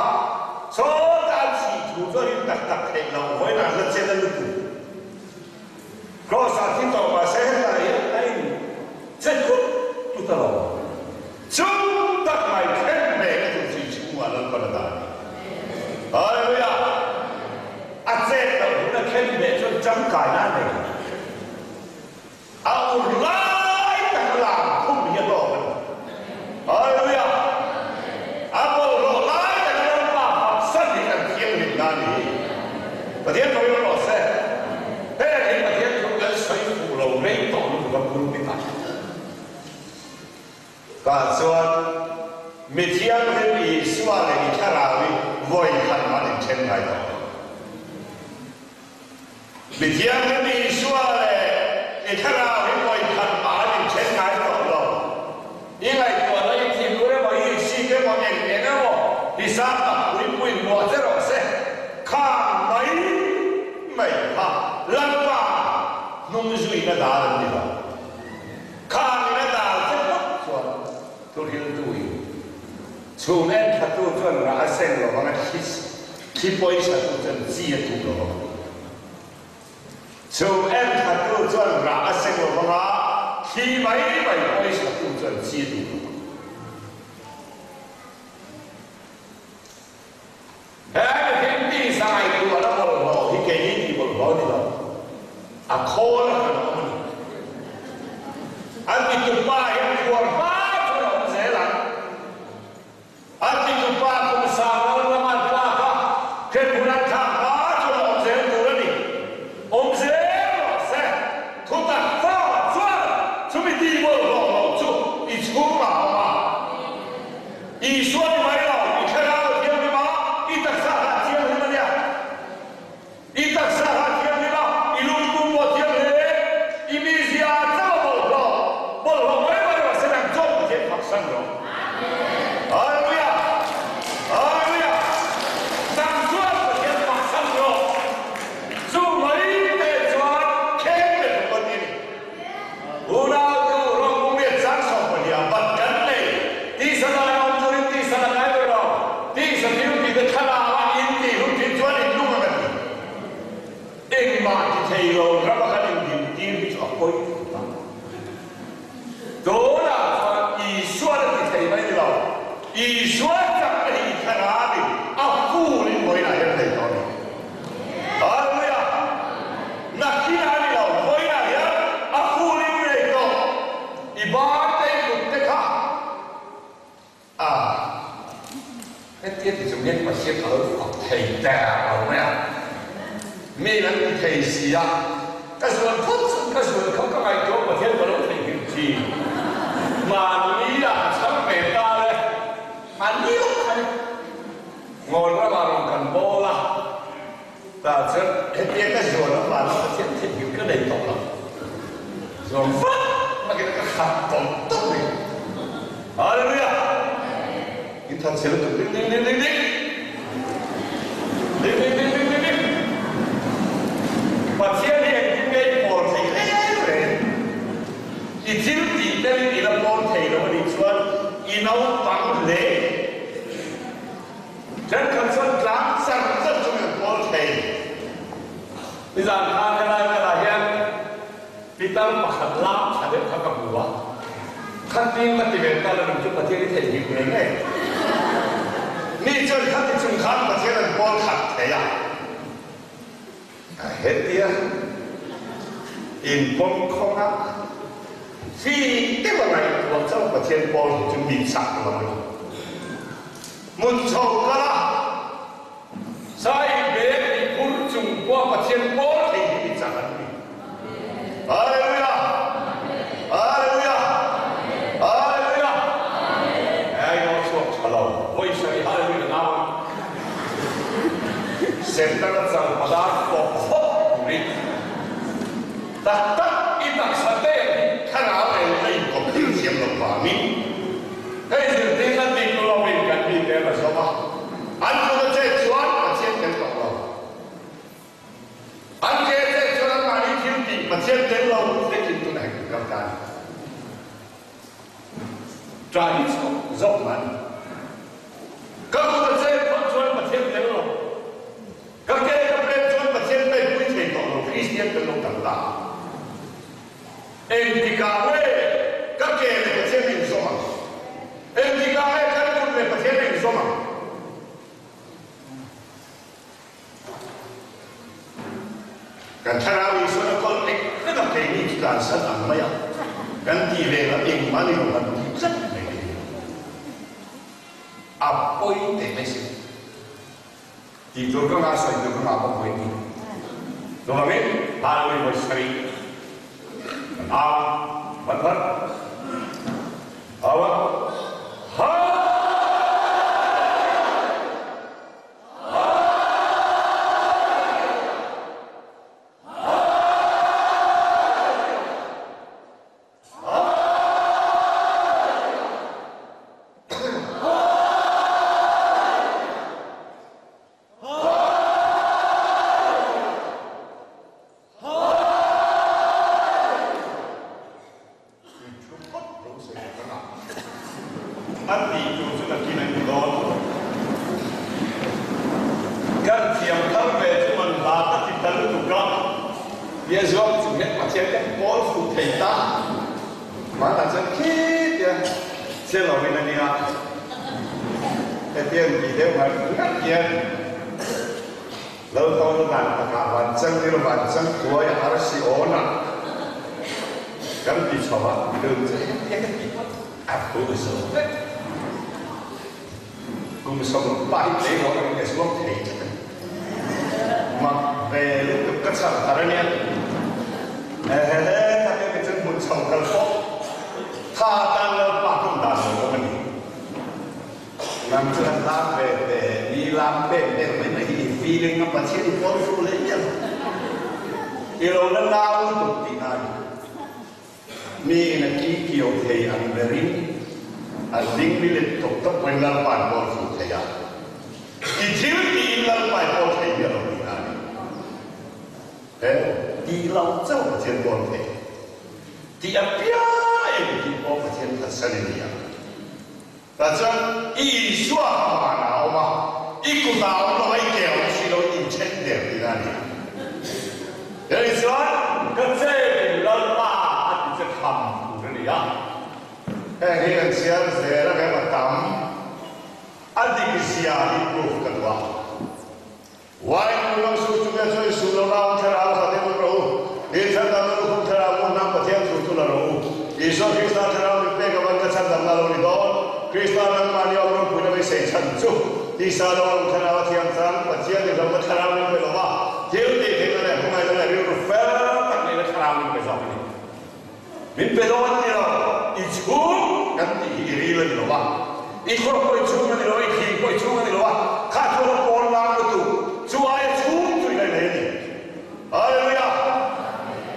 sawta an chhi thu chu a rin tak tak theih loh vawiin an la chen a lutuk. Kraws-ah thi tawh mahse hetah hian a in che tlut tlut a lo. Chung tak mai khen ve ka duh chi chhungah Lalpan a dah a ni. Hallelujah! A chet loh hun a khen ve chuan tangkaina a nei lo. A ur lai tak lam khum hi a hlawk a ni. Hallelujah! A bawlhhlawh lai tak Lalpa faksan hi kan thianghlimna a ni. Pathian tawih rawh se. Heng hi Pathian thu kan sawi fuh lo rei tawh lutuk a pulpit ah. Tah chuan mi thianghlim Isua leh i thlarau hi vawi khat mah an inthen ngai tawh lo. Mi thianghlim Isua leh i thlarau hi vawi khat mah an inthen ngai tawh lo. I ngaihtuahna i thinur emaw, i insik emaw, eng eng emaw hisap tak pui puiin muah che rawh se. Khang mai mai kha Lalpa hnung zuina dar an ni lo. Khangin a dal che phawt chuan thuhriltu in chhum en thatu chuan rah a seng lo vang a, thli pawisa tu chuan chi a tuh lo vang a ti. Chhum en thatu chuan rah a seng lo vang a, thli mai mai pawisa tu chuan chi a tuh lo vang. He mihring tisa ngaihtuahna bawlhhlawh hi keini tih bawlhhlawh a ni lo, a khawl a kan awm a ni. An titupa hian khuar hma chuan a awm zel ang. An titupa kum sang ral lama an tlak a, hrem hun an thlak hma chuan a awm zel tur a ni. Awm zel rawh se, thutak fa chuan chumi tih bawlhhlawh loh chu i chhungah a awm a. Isua ni mai lo, i thlarau a thianghlim a, i taksa kha a thianghlim a nia. I taksa kha a thianghlim a, i lungpum pawh a thianghlim, i mizia a chauh a bawlhhlawh, bawlhhlawh mai mai rawh se nang chawp Pathian faksan rawh. Hallelujah! Hallelujah! Nang chuan Pathian faksan rawh. Chu mai te chuan kheng leh tuk a ti a ni. Unau chu rawng bung lian sang 12 ah bat kan nei. Tisa dan a awm turin tisa la ngai ber lo. Tisa thil ti te thlarau a in tih hun thin chuan in lung ang a ti. Engmah ti thei lo ram a kan indin tir hi chu a pawi tuk a. Tunah chuan Isuan a ti thei mai ni lo. Isua chakna hi i thlarau in a full in vawiinah hian a nei tawh a ni. Hallelujah! Nakinah a ni lo, vawiinah hian a full in nei tawh. I ban te i kut te kha a hetia ti chung hian Pathian a lo fak thei der lo mai a. Mi an ti thei si a, ka zuan phawt chuan ka zuan kha ka ngaihtuah Pathian ka lo theihnghilh thin. Mahni ah ka chhang ve ta le, mahni lawk kha ni. Ngawn ramah rawn kan bawl a, tah chuan hetia ka zuan avanga Pathian theihnghilh ka nei tawh lo. Zuan vat vakin ka khat tawlh tawlh mai. Hallelujah! In than chhe lutuk ding ding ding ding ding! Ding ding ding ding ding ding! Pathian hi engtin nge i pawl thei reng reng? I thil tih telin i la pawl thei lo a nih chuan i naupang hle. Thenkhat chuan tlang char char chung in an pawl thei. Nizan khan helai velah hian pitar pakhat lam tha deuh kha ka hmu a, khatin ka ti ve ta lo chu Pathian i theihnghilh ngei ngei. Mi chuan khati chung khan Pathian an pawl khat thei a. Hetia inpawm khawnga fing deuh a ngaihtuah chauh Pathian pawl hi chu mi chak lo a ni. Hmun chho kala sai bek i phur chung pawh Pathian pawl thei hi mi chak an ni. Hallelujah! Hallelujah! Hallelujah! Hei aw chhuak tha lo, vawi sarih Hallelujah nau a ni. Setana chang padar pawh khawp turin tak tak i taksa te hi thlarau reng a inkawp thei thiam lo vangin hei zirtirna dik lovin kan mite an la zawm a, an kut a chet chuan Pathian tel tawh lo. An ke chet chuan anmahni Pathian tel lo vekin tunah hian kan kal ta a ni. Ṭa hi chu zawk mah a ni. Ka kut a chen phawt chuan Pathian tel lo, ka ke ka pek chuan Pathian pekpui thei tawh lo Kristian kan lo tam ta a. Engtikah nge ka ke leh Pathian inzawm ang? Engtikah nge kan kut leh Pathian inzawm ang? Kan thlarau Isuan a kawlh nek nek a, keini chu tlansan ang mai a, kan tih ve la engmah ni lo kan ti tlat mai te hi a pawi teh mai si. Tih tur ka ngah, sawi tur ka ngah bawk vawi ti. Chuvangin Hallelujah vawi sarih kan au vat vat. Au a, Hallelujah! Tui thu phawt ro se ka ngah. A tih tur chu nakin an ti dawn. Kan thiam thar ve chu man hla ka ti ta lutuk a, tia zuam chung hian Pathian kan pawl fuh thei ta. Hmanah chuan khit tia che lovin a nia. Hetiang tih deuh ngat ngat hian Lo to dan takah van chang tir van chang tuai arsi awn ah kan ti chho a, tun chu hetiang ka ti phawt a thu zo vek. Kum 15 tlei rawh in ka zuam thei tlat a ni. Mak ve lutuk ka chhar thar a nia. Hehehe khatia mi chuan hmun chho kal pawh tha tan Lalpa tum dan lo awm a ni. Nang chu han lam ve ve, mi lam pek vel mai mai hi i feeling a Pathian i pawl fu leh miah lo. I lo la nau lutuk tih na a ni. Mi in a ki kio thei ang berin a ding ni let tawp tawp pawhin Lalpa an pawl fu thei a. I thil tiin Lalpa i pawl thei miah lo tih na a ni. He tih lo chauh Pathian pawl thei. Tih apiang engkim pawh Pathian phatsan i ni ang. Tah chuan Isua kha vanah a awm a, i kutah a awm lo a, i ke a awm si lo, i inthen der tihna a ni. Hei chuan ka chet Lalpa a ti che tham tur a ni a. Heng hi kan chhiar zel a rem a tam, a dik zia hi proof ka duh a. Wine nu lo su chu nge sawi su lo nau thlarau kha te nun rawh u. Ni chhandamna lukhum thlarau mu hnam Pathian thu chu la rawh u. Isua Krista thlarau min pek avan ka chhandamna lo ni dawn. Krista nangmahni awm ropuina beisei chhan chu tisa lo awm thlarau a thiam chang Pathian ni hlauhna thlarau min pe lova thil tih theihna leh hmangaihna leh rilru fel tak neihna thlarau min pe zawk a ni. Min pe dawn ni lo, i chhung kan tih hi i ril a ni lo va, i khawr pawh i chhung a ni lo, i thing pawh i chhung a ni lo va, kha chu a lo pawn lang lutuk, chu aia chhung chu i la nei a ni. Hallelujah!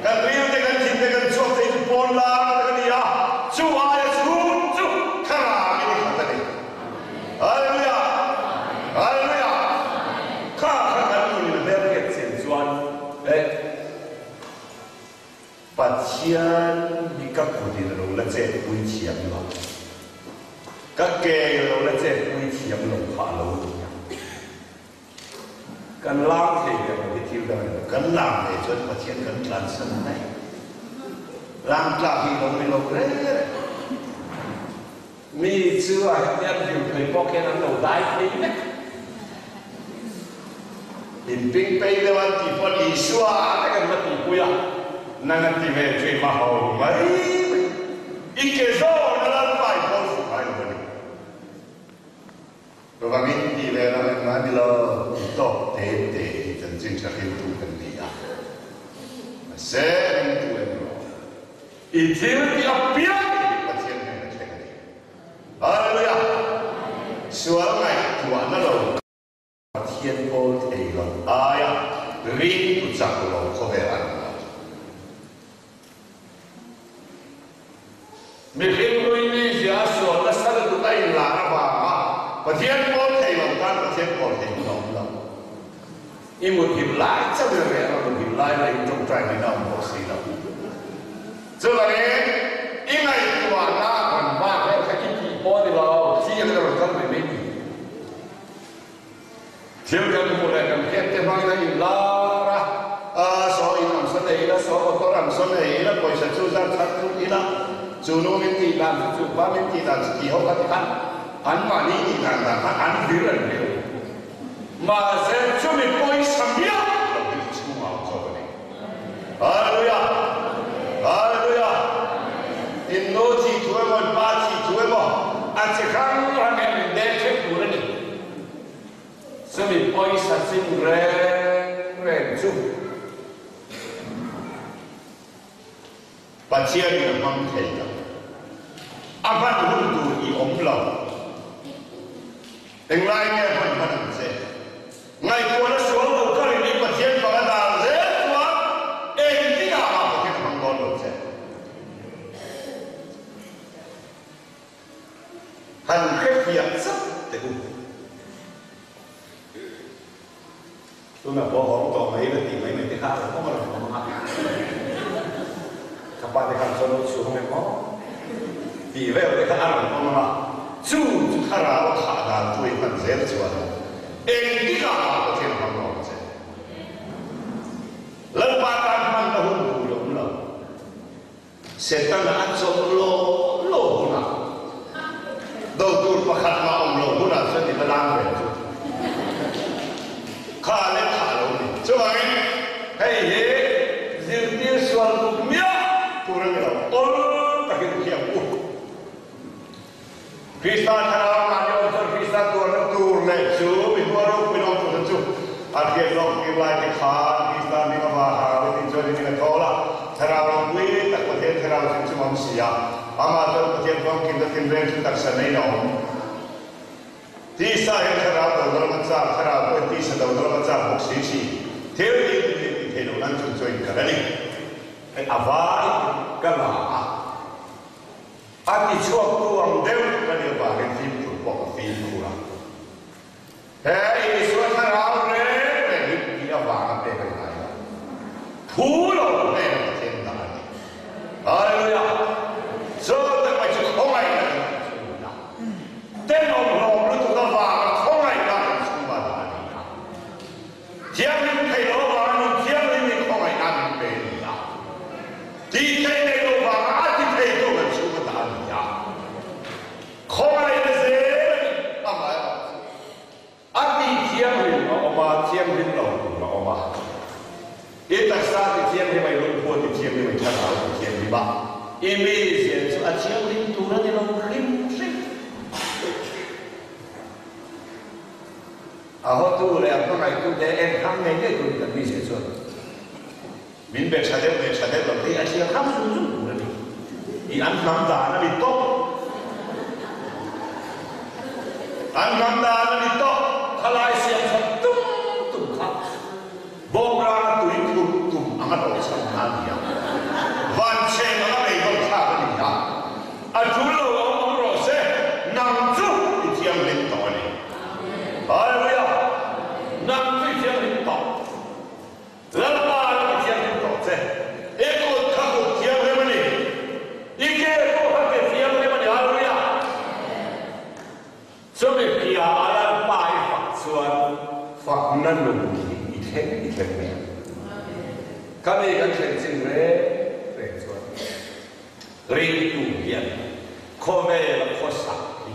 Kan ril te, kan thin te, kan chhuak te hi chu pawn lang tak a ni a, chu aia chhung chu thlarangin i khat a ni. Hallelujah! Hallelujah! Kha kha kan nunin a hmelhriat chian chuan eh. Pathian hi ka kut in a lo la chet pui thiam lo, ka ke in a lo la chet pui thiam lo kha a lo ni a. Kan lang thei ve lo hi thil dang a ni lo, kan lang ve chuan Pathian kan tlansan daih. Lang tlak hi lo ni lo reng reng. Mi chu a hetiang hlim thei bawk hian an lo dai thei vek. In ping pei deuh an tih pawh Isua te kan va tihpui a, nang a ti ve chu i hma ho mai mai. I ke zawn a Lalpa i pawl fuh ngai lo a ni. Chuvangin tih ve lam engmah ni lo, i tawk te te hi chanchin tha hriltu kan ni a. Mahse, ringtu em rawh. I thil tih apiang Pathian hnenah thleng a ni. Hallelujah! Sual ngaihtuahna lo Pathian pawl thei lo aia ringtu chak lo khawvel an awm lo. Mihring hlui mi zia sual nasa lutuk a inlar avanga Pathian pawl thei lo tan Pathian pawl thei hun a awm lo. I mut him lai chauh in a reh a, mut him lai laiin tawngtai ngaihna a awm bawk si lo. Chuvangin, i ngaihtuahna rawn vak vel kha i tih pawh a ni lo, thi ang in a rawn kal mai mai ni. Thil kan hmuh leh kan hriat te hmangin a inlar a, a saw in ang saw nei ila, saw motor ang saw nei ila, pawisa chu zar chhar thut ila, chu nu min tih dan chu, chu pa min tih dan chu tih ho kha ti khan anmahni tih dan dan khan an vir an vir. Mahse chumi pawisa miah lo hi chhungah awm zawk a ni. Hallelujah! Hallelujah! In nu chi thu emaw, in pa chi thu emaw, a chi hrang hrang hian min deng ṭheuh tur a ni. Chumi pawisa chin reng reng chu Pathianin a hmang thei lo. A hman hun tur i awm lo. Englai nge hman hman ang che? Ngaihtuahna sual lo kalin i Pathian fang a dal zel chuan engtikah mah Pathian a hmang dawn lo che. Han hrefiah chauh teh u. Tunah pawh awm tawh mai la tih mai mai te kha a rawn awm a rawn awm ang a. Ka pa te khan chuan lo chhung em aw tih vel te kha a rawn awm ang a. Chu chu thlarau a thah dan chu i hman zel chuan engtikah mah Pathian hmang lo ang che. Lalpa tan hmanna hun tur i awm lo. Setana a chawlh law law hunah, do tur pakhat mah awm lo hunah chuan i va lang ve chu. Kha leh kha lo ni. Chuvangin hei hi zirtir sual tuk miah tur a ni lo, awl takin thiam u. Krista thlarau mahni awm chuan Krista tuarna tur leh chu mi hua ropui lawm tur chu a hriat lawk tir lai te khan Krista hming a va hau e tih chuan in a thawl a, thlarau ropui tak Pathian thlarau chu chum awm si a, amah chuan Pathian famkimna tinreng chu taksa neiin a awm. Tisa hian thlarau dodal a chak, thlarau pawhin tisa dodal a chak bawk si thin. Thil tih tih leh tih theih loh nan chung chuan inkal a ni. Hei a vai ka la a. A ti chhuaktu ang deuh ka nih avangin fimkhur pawh ka fimkhur a. He Isua thlarau reng reng hi tih avanga pek a ni ngai lo. Phu lo hnena Pathian dah a ni. Hallelujah! Zawltak mai chu khawngaihna kan tih chu a ni a. Tenawm hlawm lutuk avanga khawngaihna kan chhungah dah a ni a. Thianghlim thei lo avanga nun thianghlim hi khawngaihna min pe a ni a. Tih theih nei lo vanga a ti theitu kan chhung a dah a ni a. Khawngaihna zel a ni amaherawh chu a tih thianghlim a awm a, thianghlim lo tur a awm a. I taksa ti thianghlim a, i lungphu a ti thianghlim a, i thlarau a ti thianghlim a, i mizia chu a thianghlim tur a ni lo hrim hrim. A hotu leh a hmangaihtute en ham ngei ngei tur kan mizia chuan min be tha deuh leh tha deuh lo te hi a thliar ham zung zung tur a ni. I an hnam dan a ni tawp. An hnam dan a ni tawp. Khalai siam that tum tum kha bawmranga tui phurh tum anga hlawhchham kha a ni a. Vancheng anga beidawng thlak a ni a. A tul lo awm awm rawh se, nang chu i thianghlim tawh a ni. Hallelujah! Nang chu i thianghlim tawh. Lalpa a i thianghlim tawh che. I kut kha kut thianghlim a ni. I ke pawh kha ke thianghlim a ni. Hallelujah! Chumi piah a Lalpa i fak chuan fakna nun hi i thleng i thleng mai ang. Khami kan thlen chin reng reng chuan Ringtu hian khawvela khawsak hi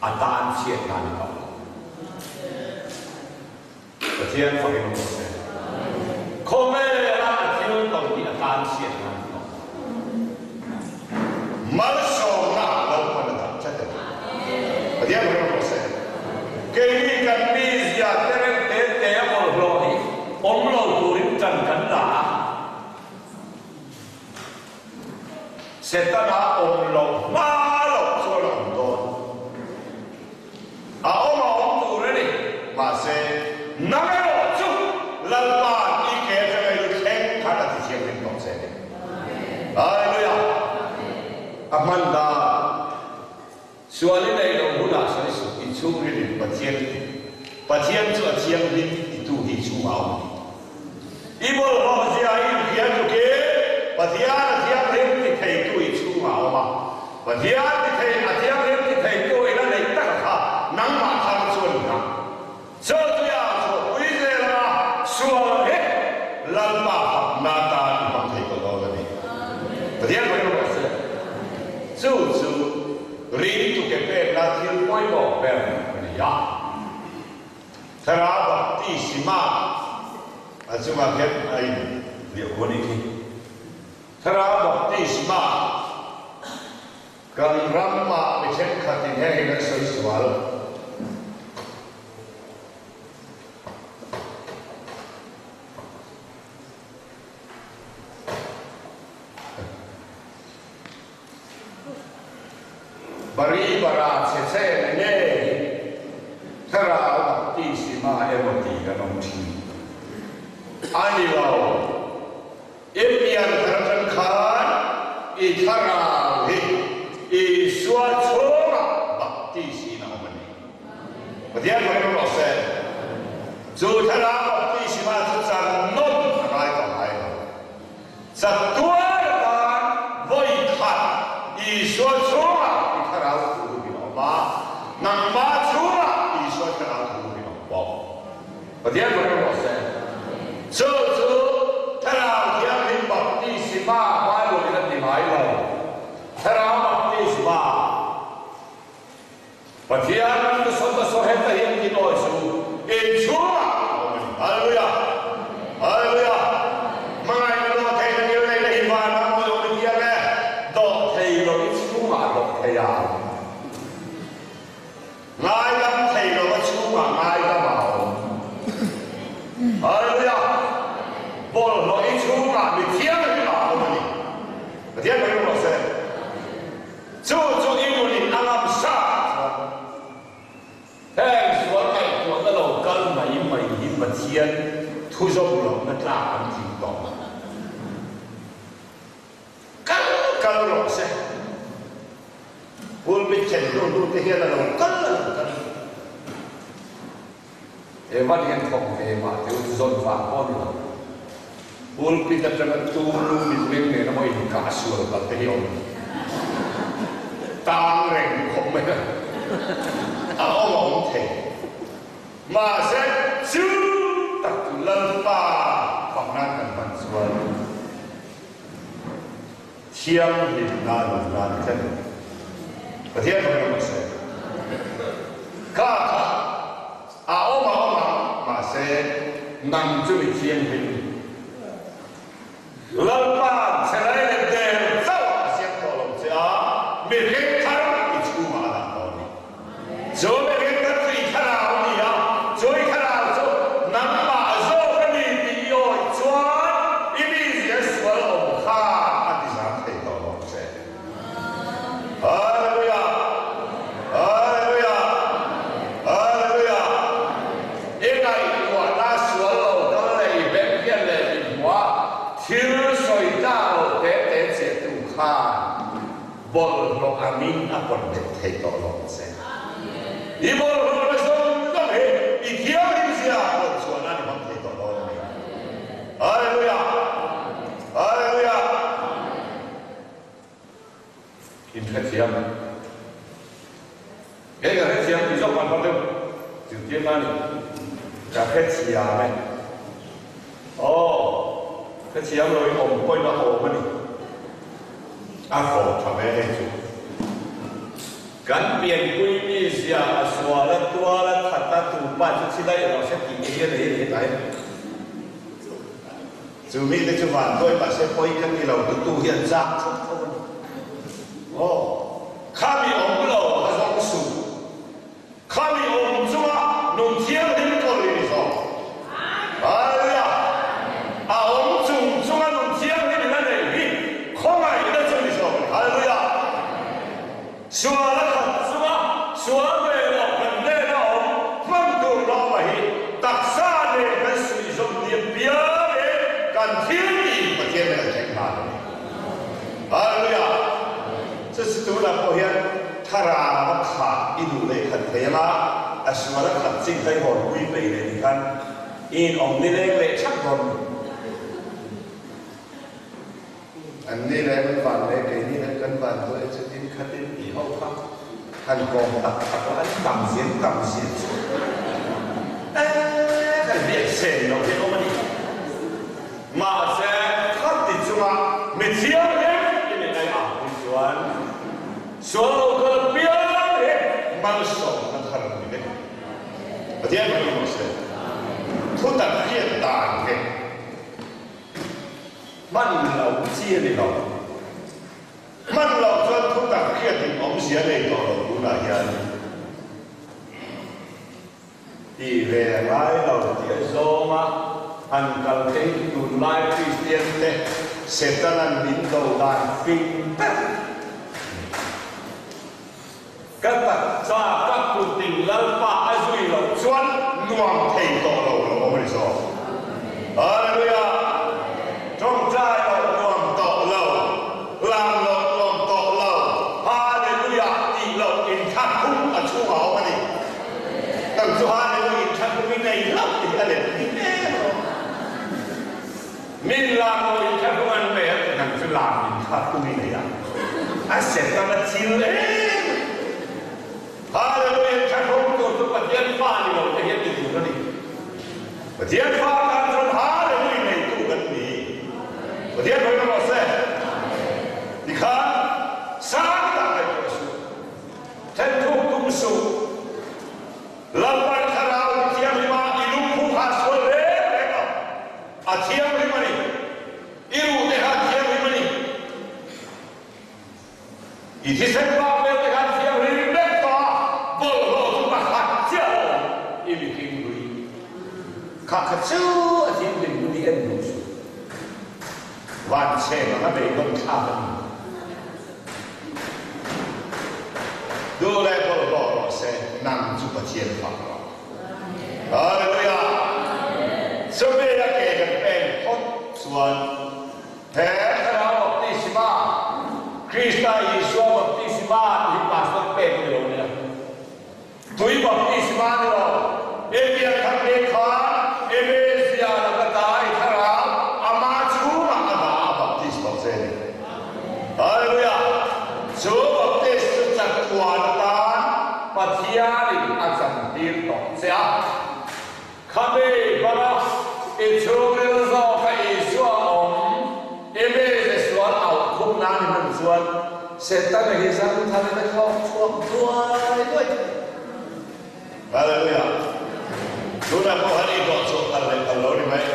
a tan chhiat nan a tawh lo. Pathian fakin awm rawh se. Khawvela a thil tawn hi a tan chhiat nan a tawh lo. Malsawmna ah Lalpan a dah tlat a ni. Pathian fakin awm rawh se. Keini kan mizia te reuh te te a bawlhhlawh hi awm lo turin ṭan kan la a. Setana awm loh hma loh chuan a awm dawn. A awm a awm tur a ni. Mahse, nang erawh chu Lalpa'n i ke atanga i lu thleng khan a ti thianghlim tawh che a ni. Hallelujah! A hman dan sual i neih loh hunah sawi suh, i chhungrilin Pathian i ti. Pathian chu a thianghlim titu hi i chhungah a awm tih. I bawlhhlawh zia i inhria tluk i Pathian a thianghlim ti thei. Pathian ti thei, a thianghlim ti theitu ina neih tak kha nangmah thar chu a ni ang. Chu tuia chhuahpui zel anga sual hi Lalpa fakna atan i hmang thei tawh dawn a ni. Pathian pahin rawh se. Chu chu ringtu ke pekna thil pawimawh ber a ni a. Thlarau baptisma a chungah khian a inhliah khuan nih khi. Thlarau baptisma kan ramah mi thenkhatin heng hi kan sawi sual. Bari bara chhe chhe nge hi thlarau baptisma emaw ti kan awm thin a ni lo. I pian thar atang khan i thlarau hi Isua chhungah baptisin a awm a ni. Pathian hmangin rawh se. Chu thlarau baptisma chu chan nawm a ngai tawh ngai lo. Chatuan atan vawi khat Isua chhungah i thlarau thu hi a awm a, nangmah chhungah Isua thlarau thu hi a awm bawk. Pathian hmangin rawh se. Chu chu Thlarau Thianghlim baptisma Bible in a ti ngai lo. Thlarau baptisma Pathian thusawn a saw heta hian tin awi chu inchhungah a awm a ni. Hallelujah! Hallelujah! Hmangaihna dawh thei na ngil neihna hi vanah mawi awm i thiam e. Dawh thei lo i chhungah dawh thei a. Ngaidam thei lo a chhungah ngaidam a awm. Hallelujah! Bawlhhlawh i chhungah mi thianghlim a awm a ni. Pathian hmangin rawh se. Chu chu i nunin a ngam sa chuan heng sual ngaihtuahna lo kal mai mai hi Pathian thu zawm lohna tlak an tling tawh. Kal kal rawh se. Pulpit thlen hnu hnu te hian a lo kal a lo kal. Evan hian thawk ve mah teu zawn vang pawh a ni lo. Pulpit atanga tu lu mitmeng nen emaw inkah sual palh te hi a awm. Tang reng khawp mai a, a awm a awm thei. Mahse chu tak chu Lalpa fak nan kan hman chuan thianghlimna nunna ni tlat a ni. Pathian fak rawh se. Kha kha a awm a awm a, mahse nang chu mi thianghlim. Lalpa'n chelai leh der chauh a siam tawh lo che a, mihring thar i chhungah a dah tawh a ni. Chu mihring thar chu i thlarau a ni a, chu i thlarau chu nangmah zawk a ni tih i awih chuan i mizia sual awm khan a ti zam thei tawh lo che. Hallelujah! Hallelujah! Hallelujah! I ngaihtuahna sual lo kal leh i beng hian leh i hmuh a, thil sawi tlak lo te te chiahtu khan bawlhhlawh angin a pawt bet thei tawh lo ang che. I bawlhhlawhna zawng zawng hi i thianghlim zia pawt chhuah nan i hmang thei tawh dawn a ni. Hallelujah! Hallelujah! In hrethiam em? Kei ka hrethiam tih zawk man hmang deuh zirtir na a ni. Ka hrethiam e. Aw, hrethiam lo in awm pawhin a awm a ni. A hlawh tha ve hei chu. Kan pianpui mi zia a sual a tual a that a tupa chu thi daih rawh se tih te hian a hi a ni hetlai a ni. Chu mite chu van tuai mah se pawi ka ti lo tutu hi an zak thut tho a ni. Aw, khami awm lo a zawng suh. Khami awm chunga nung thianghlim kawr i ni zawk. Hallelujah! A awm chung chunga nung thianghlim in a neih hi khawngaihna chu ni zawk a ni. Hallelujah! Sual a khat chunga sual ve loh kan hnena awm hman tur lawma hi taksa nen kan suihzawm diam piang e, kan thil tih Pathian nen a thleng nghal a ni. Hallelujah! Chu chu tunah pawh hian thlarau a khah i duh leh khat thei anga a sual a khat chin kha i hawnpui peih leh ni khan i inawm nileng leh thak dawn a ni. An ni leh an van leh keini leh kan van duh e chutin kha. khatin ti ho kha han kawm tak tak la an tam zia an tam zia chu eh kan hriat sen loh hi a awm a ni. Mahse khati chunga mi thianghlim i nih ngai ang hi chuan sual lo kal piang hi malsawmna thar a ni vek. Pathian kan awm se thutak hriat dan hi hman lo chi a ni lo. Hman loh chuan thutak hriatin awmzia nei tawh lo tunah hian ti ve ngai lo tih a zawng a, han kal phei chu tunlai Kristian te Setana'n min do dan fing ber a ni. Ka taksa ka kutin Lalpa a zui loh chuan nuam thei tawh lo lo awm a ni zawk. Hallelujah! Tawngtai loh nuam tawh lo, lam loh nuam tawh lo, Hallelujah tih loh inthlakhum a chhungah a awm a ni. Nang chu Hallelujah inthlakhum i nei hlauh tih a let ni em lo. Min lam lo inthlahrung an pe a, nang chu lam inthlahrung i nei a, a Satan a thil em a. Hallelujah inthlahrung tur chu Pathian fa ni lo te hian ti tur a ni. Pathian fa tan chuan Hallelujah neitu kan ni. Pathian hawina rawh se. Tikhan sang tak ngaihtuah suh, thenthuk tum suh. Lalpan Thlarau Thianghlima i lungphu kha a sual reng reng lo. A thianghlim a ni. I ruhte kha a thianghlim a ni. I thisen vak vel te kha a thianghlim vek tawh a, bawlhhlawh chu pakhat chiah a awm. I mihring hlui kha kha chu a thianghlim hun i en duh suh. Vanchheng anga beidawn thlak a ni. Duh leh bawlhhlawh rawh se, nang chu Pathian fak rawh. Hallelujah! Chumi a ke kan pen phawt chuan he Thlarau Baptisma, Krista Isua Baptisma tih hi Pastor pek a ni lo nia. Tui baptisma ni lo, i pianthar ni khan i mizia laka ta i thlarau ama chhungah a dah a baptisma che ni. Hallelujah! Chu baptis chu chatuan atan Pathianin a chantir tawh che a. Khami hmanga i chhungril zawka Isua awm i mize sual auh khum nan i hman chuan Setana hi zang tharin a thlawk chhuak duai duai thei. Hallelujah! Tunah pawh han i hlawh chhuak phal leh phal lo ni mai.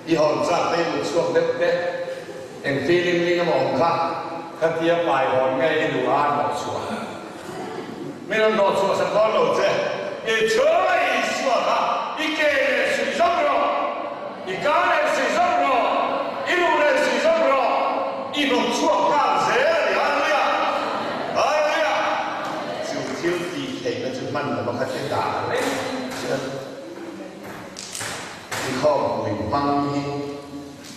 I hawn chak te i mut chhuak deuh te, eng feeling ling emaw awm kha, khatia pai hawn nge i duh a an hlawh chhuah. Min rawn hlawh chhuah sak dawn lo che. I chhunga Isua kha i ke leh suih zawk rawh, i ka leh suih zawk rawh, i ruh leh suih zawk rawh, i hnawt chhuak nghal zel a ni. Hallelujah! Hallelujah! Chu thil tih theihna chu hman lova kha che dah reng chuan i khawmpui hmang hi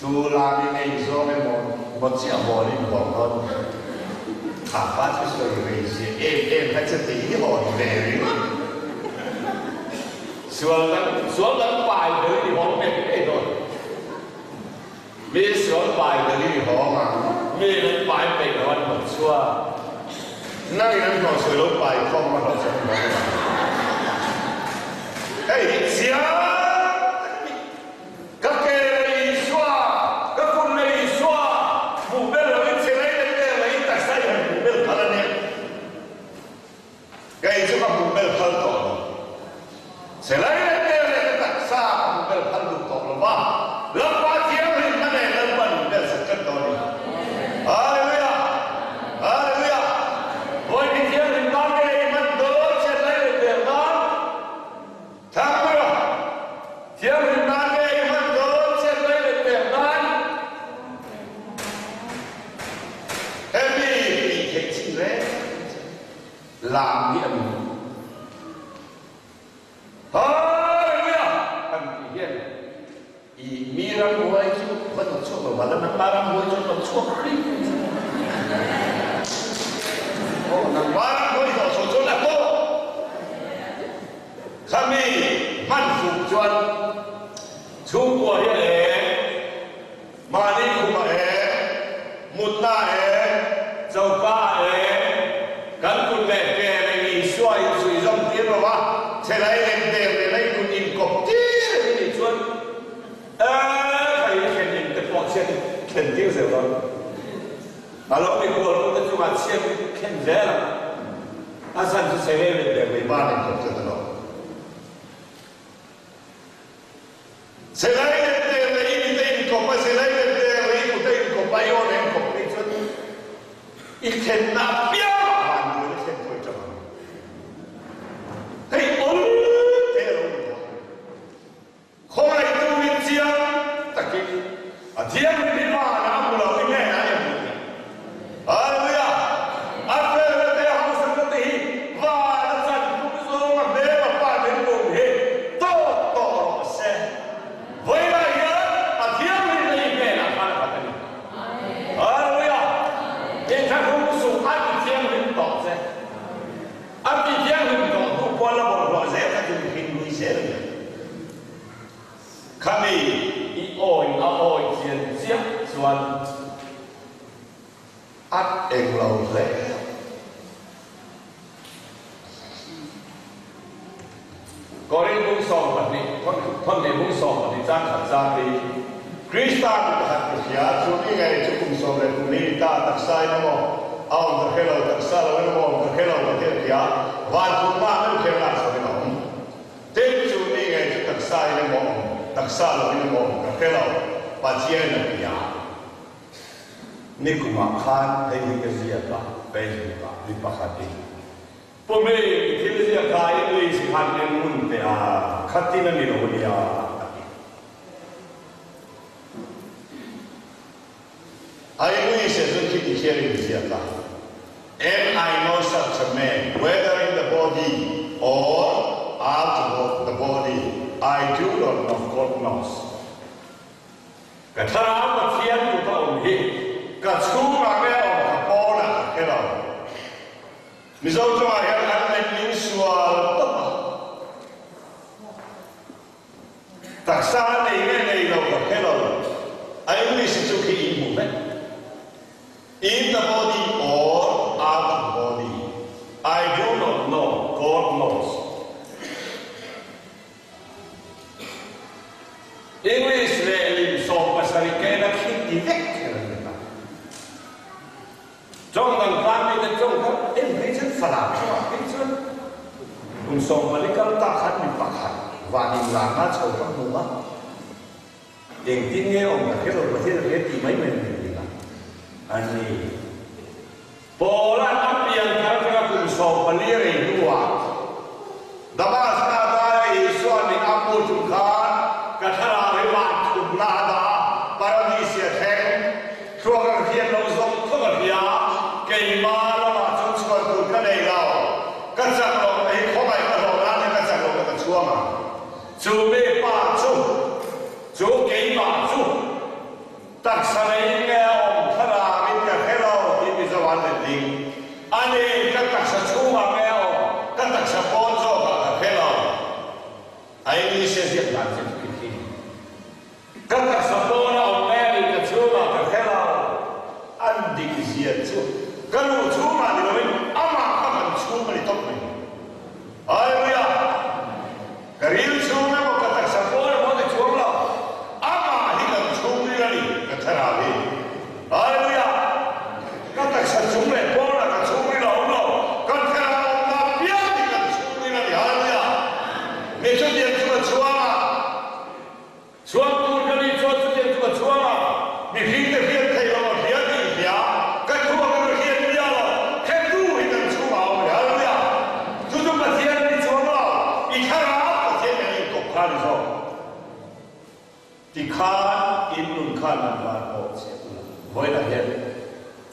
Tu lam i ngei zawng emaw maw chiah hawn in hawn dawn ni? Kha pa chu sawi rei zia em em kha che ti i hawn ve ringawt. Sual dang sual dang pai ber i hawng ve ngei dawn. Mi sual pai ber i hawng ang, mi an pai peih lo an hnawt chhuak. Nang in an hnawh sawi lo pai khawm a hlawh chhuak an hawng ang. Hei hi chiang tak a ni. Ka ke leh Isua, ka kut leh Isua, hmuh bel loin che lei leh tel leh in taksa i han hmuh bel phal a nia. Kei chu ka hmuh bel phal tawh lo. Che lei leh tel leh ka taksa ka hmuh bel phal duh tawh lo va, Lalpa thianghlimna nen Lalpa nun bel sak tlat dawn i. Hallelujah! Hallelujah! Vawi ni thianghlim tan nge i hman dawn che lei leh tel nan? Thangmura, Thianghlim nan nge i hman dawn chet lei leh pek nan? Hemi tih theih chin reng chu lam hi a ni. Hallelujah! Kan tih hian i mi ramhuai chu va hnawt chhuak lo mahla nangmah ramhuai chu a hnawt chhuak ring chu. Aw, nangmah ramhuai hnawh chhuah chuan a tawk. Khami hman fuh chuan chhungkua hian eng, mahni khumah eng, mutna eng, choka eng, chhiat i thlen tir zel dawn. A lo mikhual tu te chungah chhiat i thlen zel ang. A chhan chu Serei leh Berlei pa nen kawp tlat a lo. Serei leh Berlei i mit a inkawp a, Serei leh Berlei i kut a inkawp a, i aw nen kawp phei chuan i thlenna apiangah vanduai a thlen pawh i ṭang ang. Hei awl te a lo ni a. Khawngaihtu mit chiang takin a thianghlim hi van a hmu lo i hnenah a hmu tih. Hallelujah! A felna te a hausakna te hi van a chan tum zawng a hmel a pa min tum hi tawk tawh rawh se. Vawilah hian a thianghlimna i hnenah khan a khat a ni. Hallelujah! Inthlahrung suh a ti thianghlim tawh che. A ti thianghlim tawh hnu pawh la bawlhhlawh zel kha chu mihring hlui zel a ni. Khami i awi a awi chian chiah chuan a eng lo hle. Korin bung 12, thawnhnih bung 12 chang khat zat hi Krista mi pakhat ka hria, chu mi ngei chu kum 14 ni ta taksa in emaw a awm ka hre lo, taksa lo in emaw awm ka hre lo ka ti a tia, van thumna a meuh kher lah chho in a awm. Tin, chu mi ngei chu taksa in emaw awm, taksa lo in emaw awm ka hre lo, Pathian a tia. Nikumah khan hei hi ka ziak a, Facebook ah mi pakhatin Pu Mei, i thil ziak kha English khan en ngun teh a, khatin a ni lo nia, a ti. A English ah chuan khiti hian in ziak a, And I know such a man, whether in the body or out of the body, I do not know, God knows. Ka thlarau Pathian kut a awm hi ka chhungah nge a awm ka pawnah ka hre lo. Mizo tawngah hian an letling sual tawp a. Taksa a nei nge nei lo ka hre lo. A English chu khi in hmu vek. In the body or out of the body, I do not know, God knows. English lehling 70 kena khi ti vek kher an ni ta. Tawng dang tan mite tawng kha en phei chuan Falam chungah phei chuan kum 40 kal ta khan mi pakhat van in lar na chho ka hmu a, engtin nge awm ka hre lo Pathian a hria tih mai mai a ni tih a a ni. Paula'n a pian thar atanga kum 14 rei hnuah Damaska daia Isua'n min a hmuh tum khan ka thlarau hi van thumna a dah a, Paradisia thleng thluak ka hriat lo zawng thawk a hria, keimah lamah chuan chhuan tur ka nei lo, ka chak loh na hi khawngaih ka hlawh nan hian ka chak loh na ka chhuang ang. Chu mi pa chu, chu keimah chu. Taksa nei nge a awm thlarangin ka hre lo tih Mizo an let ding. A ni, ka taksa chhungah nge a awm, ka taksa pawn zawkah ka hre lo. A English a ziak dan che chu i khi. Ka taksa pawn a awm nge a ni, ka chhungah ka hre lo. An dik zia chu ka lu chhungah ni loin amah kha kan chhung a ni tawp mai. Hallelujah! Ka ril chhung emaw ka taksa pawn emaw ni chuang lo, amah hi kan chhungril a ni, ka thlarau hi. Hallelujah! Ka taksa chung leh pawnah ka chhungril a awm lo, kan thlarau awmna piang hi kan chhungril a ni. Hallelujah! Mi chutiang chu ka chhuang a. Chhuak tur ka nih chuan chutiang chu ka chhuang a, mihringte hriat theih loh a hria tih hria, ka chhuak in ka hriat miah lo, hretu hi kan chhungah a awm a ni. Hallelujah! Chu chu Pathian a ni chuang lo, i thlarau Pathian kan inkawp kha a ni zawk. Tikhan in nun khan an van awh che u la. Vawiinah hian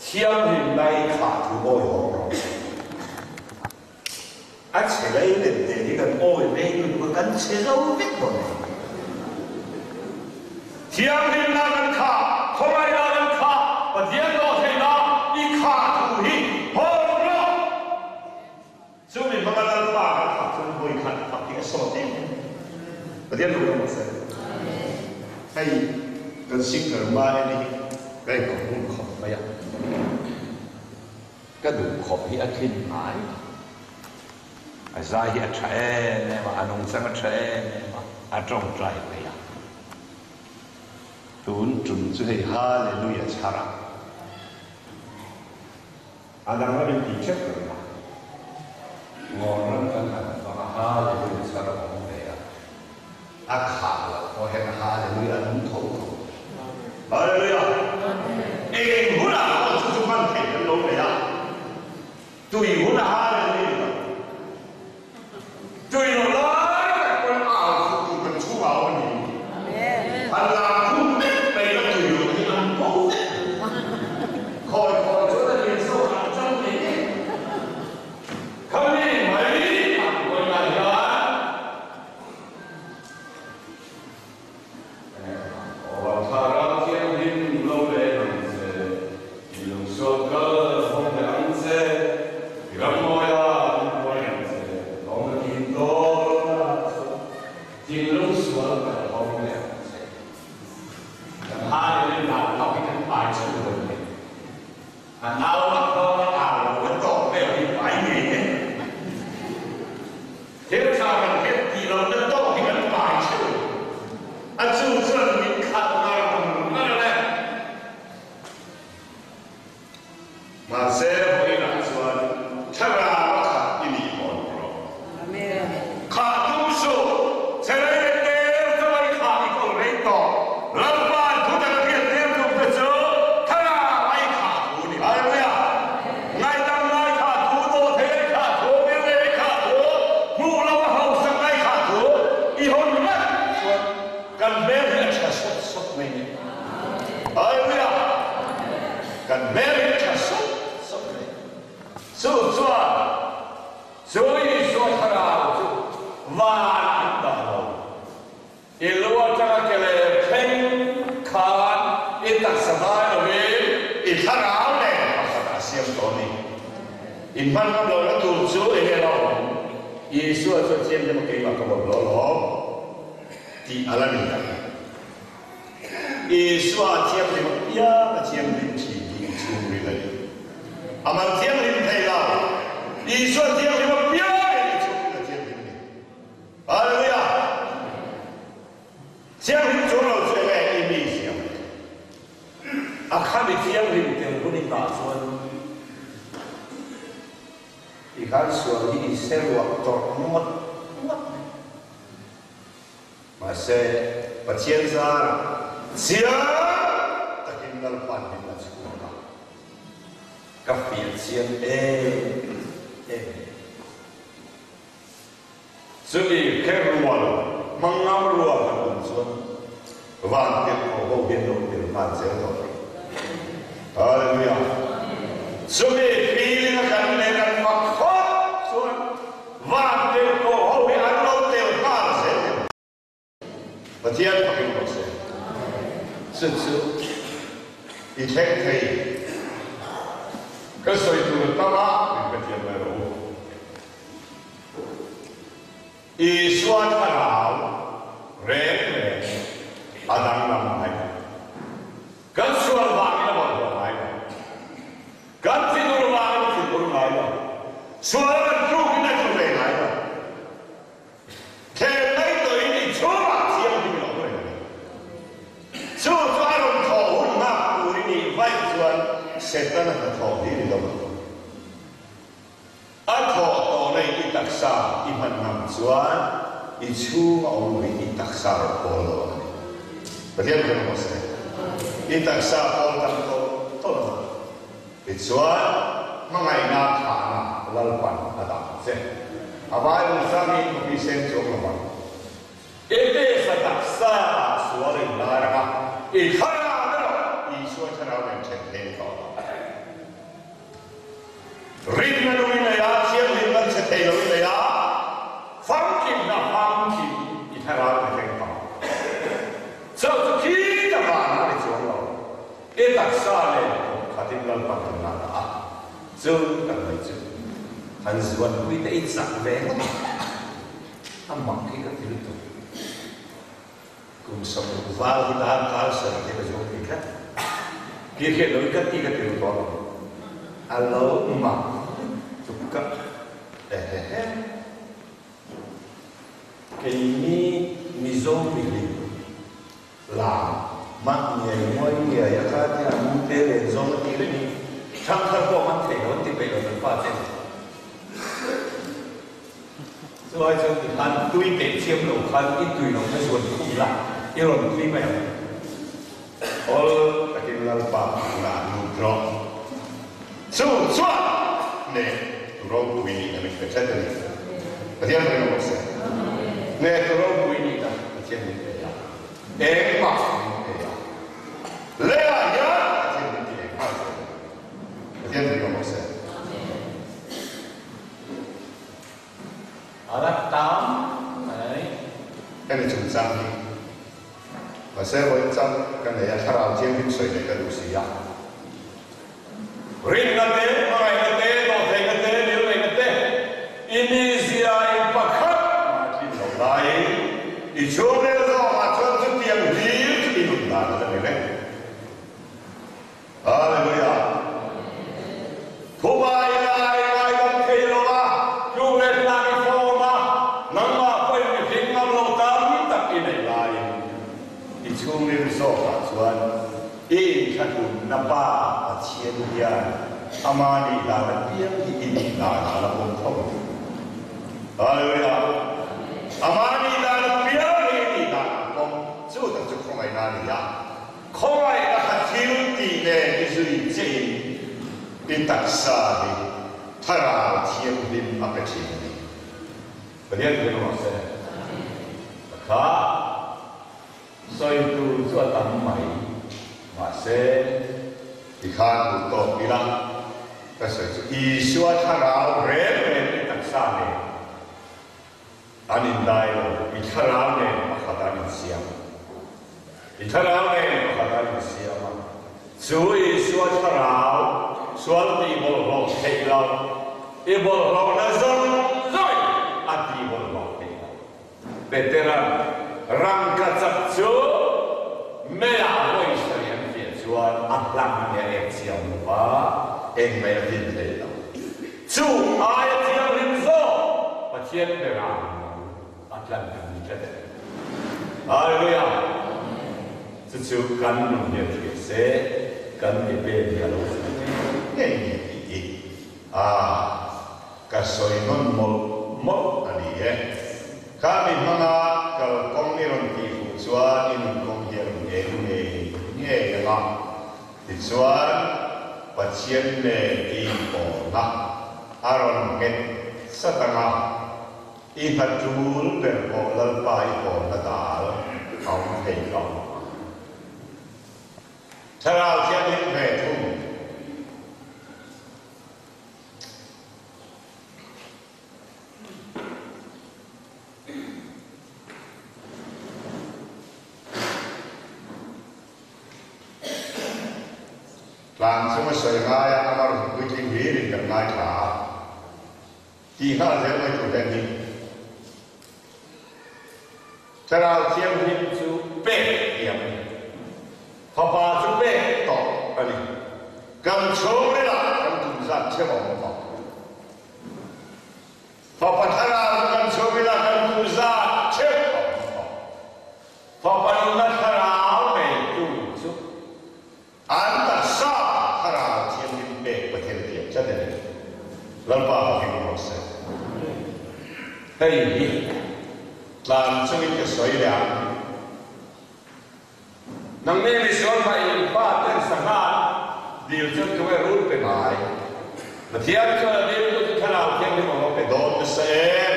thianghlim lai kha thu awihawm rawh. A chhe rei let ve hi kan awi rei lutuk a, kan chhe zo vek dawn a ni. Thianghlimna kan kha, khawngaihna kan kha, Pathian dawhtheihna i kha thu hi hawn rawh. Chumi hmanga Lalpa kan fak chuan vawi khat fak hi a sawt em em. Pathian duh rawh se. Hei kan singer Maeli hi ka inkawp ngun khawp mai a. Ka duh khawp hi a tlin ngai lo. A zai hi a tha em em a, a nungchang a tha em em a, a tawngtai phei a. Tun tum chu hei Hallelujah chhar a. A dang lam in tih ṭheuh ka ring a. Ngawn ram kan han fang a Hallelujah chhar a awm ve a. A khah loh pawh hian Hallelujah a nung tho tho. Hallelujah! Eng hunah pawh chu chu hman theih kan lo nei a. Tui hun a Hallelujah lo. Tui lo lai tak pawn au fuh tur kan chhung au a ni. An lam khum vek mai la tui lo hi an bo vek. Khawi khawi chuan a lian zawk an chang thei ngei. Khami mai an vawiinah hian Thlarau Thianghlim lo leng ang che, i lungsual kal hawng leh ang che, i rammawia min hruai ang che, lawm na kin dawn na chuan thinlung sual kal hawng leh ang che. Kan hal in dan tawk hi kan pai chho lo le. A nau a khawn a au lo a tawk vel hi pai ngei e. Thil tha kan hriat tih loh na tawk hi kan pai theuh. A chu chuan min khalh ngar ngar le. Mahse vawiinah chuan thlarau a khat i nih hawn rawh. Khah tum suh, chelei leh tel chu a i khah i kawl rei tawh. Lalpa'n thu tak a hriat tir tum te chu thlarau a i khah thu ni. Hallelujah! Ngaihdam ngai khah thu, dawhthei a i khah thu, milrei a i khah thu, hmuh lo a hausak a i khah thu, i hawn vat chuan kan hmel hi a tha sawt sawt mai ni. Hallelujah! Kan hmel hi a tha sawt sawt mai. Chu chuan Chu Isua thlarau chu van an dah lo. I lu atanga ke leh thleng khan i taksa dai lovin i thlarau nen pakhat a siam tawh a ni. I hman ngam lohna tur chu eng nge la awm? Isua chuan chiang emaw keimah ka bawlh hlawh lawm tih a la ni tak. Isua thianghlim apiang a thianghlim thin hi i chhungril a ni. A man thianghlim thei lo. Isua thianghlim apiang in i chhungril a thianghlim a ni. Hallelujah! Thianghlim chung lo chu enge i mi siam? A khami thianghlim tel hun i nghah chuan i khan sual hi i seruah tawrh ngawt ngawt mai. Mahse, Pathian zarah chiang takin Lalpan min la chhuak a, ka fiah chiang em em. Chumi kher rual, hmangam rual han awm chuan van tirhkoh ho hian lo tir nghal zel tawh thin. Hallelujah! Chumi feeling a kan leh kan fak phawt chuan Van tirhkoh ho hi an lo tel nghal zel em? Pathian fakin rawh se. Chu chu i thleng thei. Ka sawi tur tam a min hrethiam mai rawh u. Isua thlarau reng reng a danglam ngai lo. Kan sual vangin a bawlhhlawh ngai lo. Kan thinur vangin a thinur ngai lo. Sual kan tlukin a tlu ve ngai lo. Thlem mai tawhin i chhungah thianghlim in a awm reng a ni. Chu chu a rawn thawh hun nghak tur i nih vaih chuan Setana hnathawh hi ni lo ang. A thawh tawhna in i taksa i hman ngam chuan i chhung a awm lui i taksa rawn pawl lo ang a ni. Pathian khan a se. I taksa pawl tam tawlh tawlh ang a. Tichuan, hmangaihna thahna Lalpan a dah ang che. A Bible chang hi khawpi seng chuang lo ang. Efesa taksa ah sual in lar ang a, i thlarau erawh Isua thlarau nen then thei tawh lo. Rinna nung i nei a, thianghlimna che thei lo i nei a, famkimna famkim i thlarau i thleng phah. Chauh chu khi ta vang a ni chuang lo. I taksa nen kum khatin Lalpan kan la ta a, chu kan mai chu han zuanpui te i chak ve ngawt a, a mak hi ka ti lutuk. Kum 60 val hi dar kar sarih te ka zuang thei tlat. Ti hriat loin ka ti ka ti ru tawh lo. A lo mak tuk ka ehehe. Keini Mizo milim lam. Mak ngiai nguai ngiai a kha tia mu te len zawng a ti reng hi thangthar pawh man thei lo an ti peih lo kan pa ten. Chuai chuan ti khan tui teh chiam lo khan i tui lo kha zuan khum la i rawn tui mai ang. Awl takin Lalpa na lut rawh. Chu chuan hneh tu ropui nihna min pe tlat a ni. Pathian ring rawh se. Hneh tu ropui nihna Pathian min pe a. Engmah min pe a. Leiah hian Pathian min ti engmah zel a ni. Pathian ring rawh se. A rak tam mai. Hemi chungchang hi mahse vawiin chang ka nei a, thlarau thianghlim sawi leh ka duh si a. Rinna te, hmangaihna te, dawhtheihna te, lirneihna te i mizia in pakhat mah tlin lo laiin i chhungril zawkah chuan chutiang hlir chu i nun dan a la ni reng. Hallelujah! Thubai lai ngaidam thei lo a, tluk leh tlak i form a, nangmah pawhin mihring ngam lo tam tak i neih laiin i chhungril zawkah chuan i inthlahlunna Pa Pathian hian ama nih dan apiang hi i nih dan a la awm tho. Hallelujah! Ama nih dan apiang hi i nih dan a pawm, chu tak chu khawngaihna a ni a. Khawngaihna kha thil tih nen i zui che in i taksa hi Thlarau Thianghlim a pe thin a ni. Pathian thu rawh se. Ka kha sawi tur chu a tam mai. Mahse, ti khan duh tawk ila ka sawi chu Isua Thlarau reng reng i taksa nen An indai lo, i thlarau nen pakhat an insiam. I thlarau nen pakhat an insiam a, chu Isua thlarau sual tih bawlhhlawh theih lo, i bawlhhlawhna zawng zawngin a tih bawlhhlawh theih lo. Petera'n rangkachak chu meiah vawi sawi an fiah chuan a hlang a nia ek chiang lo va, engmah a fin thei lo. Chu aia thianghlim zawk Pathian berah a tlan kan ni tlat e. Hallelujah! Chu chu kan nun hian hria se, kan ke pen hi a lo fuh ngei ngei ni tih hi a ka sawi nawn mawlh mawlh a ni e. Kha mi hmanga kalkawng i rawn tih fuh chuan i nun kawng hi a rawn eng ngei ngei ang a. Tichuan, Pathian nen i inpawlna a rawn nghet sat ang a, i hna tul ber pawh Lalpa i pawlna dal a awm thei lo. Thlarau Thianghlim ve thung. Tlang chunga sawi ngaia a mar puitling hlirin kan ngaithla a, tih nghal zel mai tur hian hi Thlarau Thianghlim chu pek thiam a ni. Fapa chu pek tawh a ni. Kan chhungrilah kan tum zat theuh a awm vang. Fapa Thlarau chu kan chhungrilah kan tum zat theuh a awm vang. Fapa nunna thlarau neitu chu an taksa thlarau thianghlim pek Pathian a tiam tlat a ni. Lalpa fakin rawh se. Hei hi tlan chungin ka sawi leh ang. Nangni misual mah in pa ten sangha dil chuan tunge rul pe ngai? Pathian chuan a diltu chu thlarau thianghlim a lo pe dawn nasa em?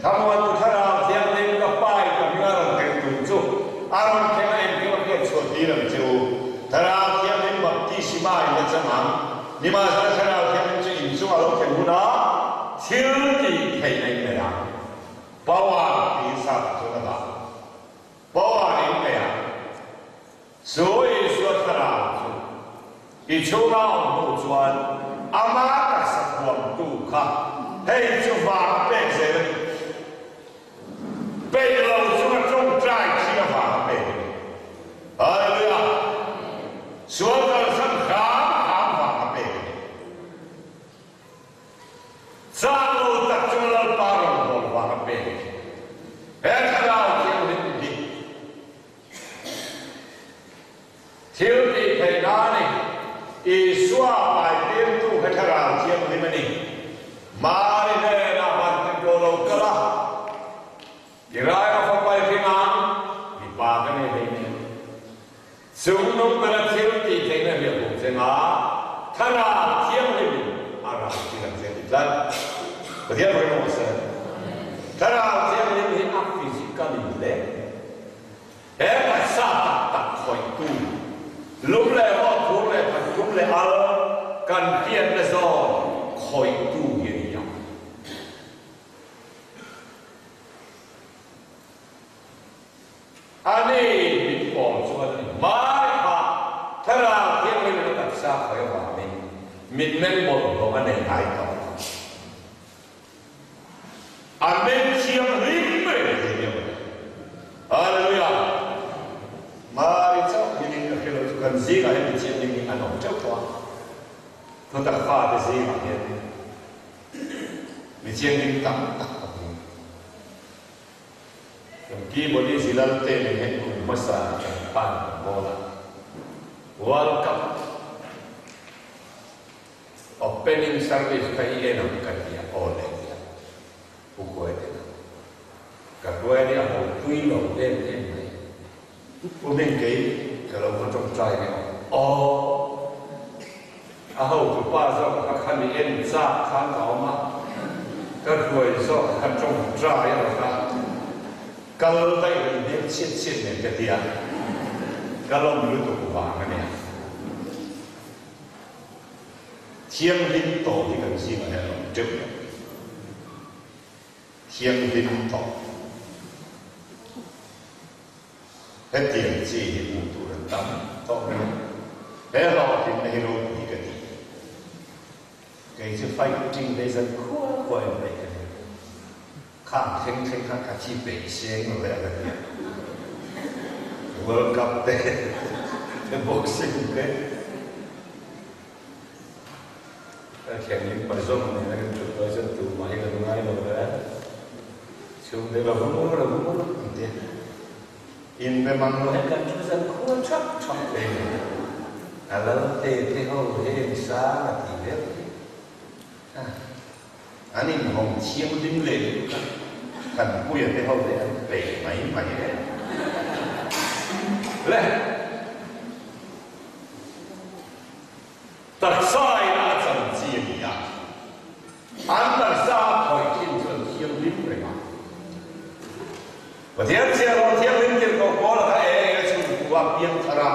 Thlamuantu thlarau thianghlim ka pa in ka hming a rawn keng tur chu a rawn thleng a engkim a hriat chhuah tir ang che u. Thlarau thianghlim baptisma in la chang ang. Nimahsela thlarau thianghlim chu in chunga lo thlen hunah thil tih theihna in nei ang. Power tiin sap chuan a dah. Power in nei a, chu Isua thlarau chu i chhunga awm hnu chuan ama taksa thuamtu kha hei chu vang a pek zel a ni. Peih lo chunga tawngtai thin a vang a pek a ni. Hallelujah! Sual kalsan hram hram vang a pek a ni. Chak lo tak chu Lalpa rawngbâwl vang a pek. He thlarau thianghlim hi. kha a ni. Isua paitirtu kha Thlarau Thianghlim a ni. Mari hnenah vantirhkoh lo kal a, I rai a fa pai hring ang, mipa ka nei hlei nen. Chung nung bera thil tih theihna hliah hmuh che nga, Thlarau Thianghlimin a rai tih ang che ti tlat. Pathian rawih rawh se. Thlarau Thianghlim hi a physically hle. He taksa tak tak khawihtu, lum leh haw thur leh khat thum leh al kan hriatna zawn khawihtu hi a ni a. A ni min pawl chuan a ni hmai kha Thlarau Thianghlim in a taksa khawih avangin mitmeng bawlhhlawh a nei ngai tawh lo. A meng thianghlim reng thei nia mawle. Hallelujah! Mari chauh hmingin ka hre lo chu kan zingah hian mi thianghlim hi an awm teuh tawh a. Thutak fate zingah hian mi thianghlim tam tak ka hmu. Kan keyboardist hi Lalte nen hian kum hmasa kan pan kan bawl a. World Cup Opening service kha i en ang ka ti a, aw le ti a, Pu Kuai te kha. Ka hruai nia ho tui lo em em mai. Pu Hming kei ka lo va tawngtai reng ang. Aw, a hotu pa zawk kha kha mi en chak khan ka awm a, ka hruai zawk kha tawngtai a rawn a, kal daih reng hmel chhiat chhiat nen ka ti a, ka lawm lutuk vang a nia. Thianghlim tawh hi kan zingah hian a awm teuh lo. Thianghlim tawh. Hetiang chi hi hmuh tur an tam tawh mai a. He hlawhtlinna hi ropui ka ti. Kei chu fighting leh zan khua khua en peih ka ni. Khang thleng thleng kha ka thi peih seng lo ve a ka ti a. World Cup te, boxing te. Ka thianghlim pazawm nen a kan thut lai chuan tumah hi kan ngai lo ve. Chhungte la va mur la va mur an ti a. Inbe mang lo hian kan thu zan khua thap thap thei mai a. A lal te te ho heng sang a ti vel hi. An inhawng thianghlim leh lutuk a, kan puia te ho te an peih mai mai reng. Le! Taksa in a chan chi a ni a, an taksa a khawih thin chu an thianghlim reng a. Pathian Thianghlim Thianghlim tirhkoh Paula kha eng eng a chhungku a piang thar a,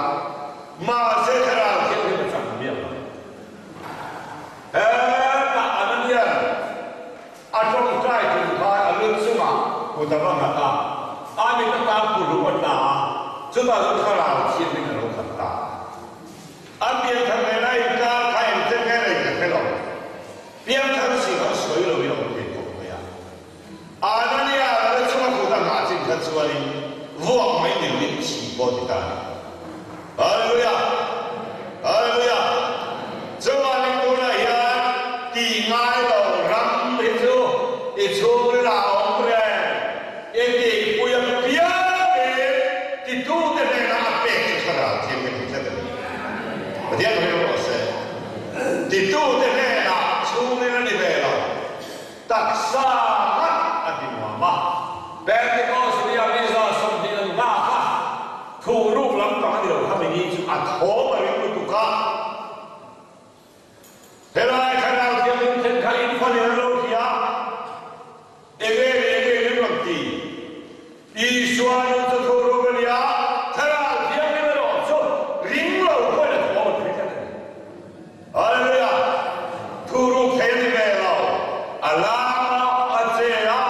mahse Thlarau Thianghlim a chang miah lo. Hetah Ananian a tawngtai tum khan a lut chungah kut a va nghat a, a mit atan pulum a tla a, chutah chuan Thlarau Thianghlim a lo khat ta a. A pianthar nena inkar kha engtin nge nei ka hre lo. Pianthar si kha sawi lo in a awm thei khawp mai a. Anania lal chunga kut a nghah chin kha chuanin vuak mai ni loin thi pawh ti ta a ni. Hallelujah! Hallelujah! Chuvanin tunah hian tih ngai lo ram hi chu i chhungril ah a awm reng. I tihpui a piangin titute hnenah a pek chu Thlarau Thianghlim hi tlat a ni. Pathian ring rawh se. Titute hnenah chhungril a ni ve lo. Taksa ngat a ti nuam a. Pentecost nia miza 20 an nghak a, thuhruk lampang a ni lo kha mini chu a thawm a ring lutuk a. Helai Thlarau Thianghlim thenkhat in fal in an lo hria a, Enge leh enge in an rawn ti? Isua nu chu thuhruk a ni a, Thlarau Thianghlim erawh chu ring lo pawhin a thawm an thei tlat a ni. Hallelujah! Thuruk thei a ni ve lo. A lam a, a che a,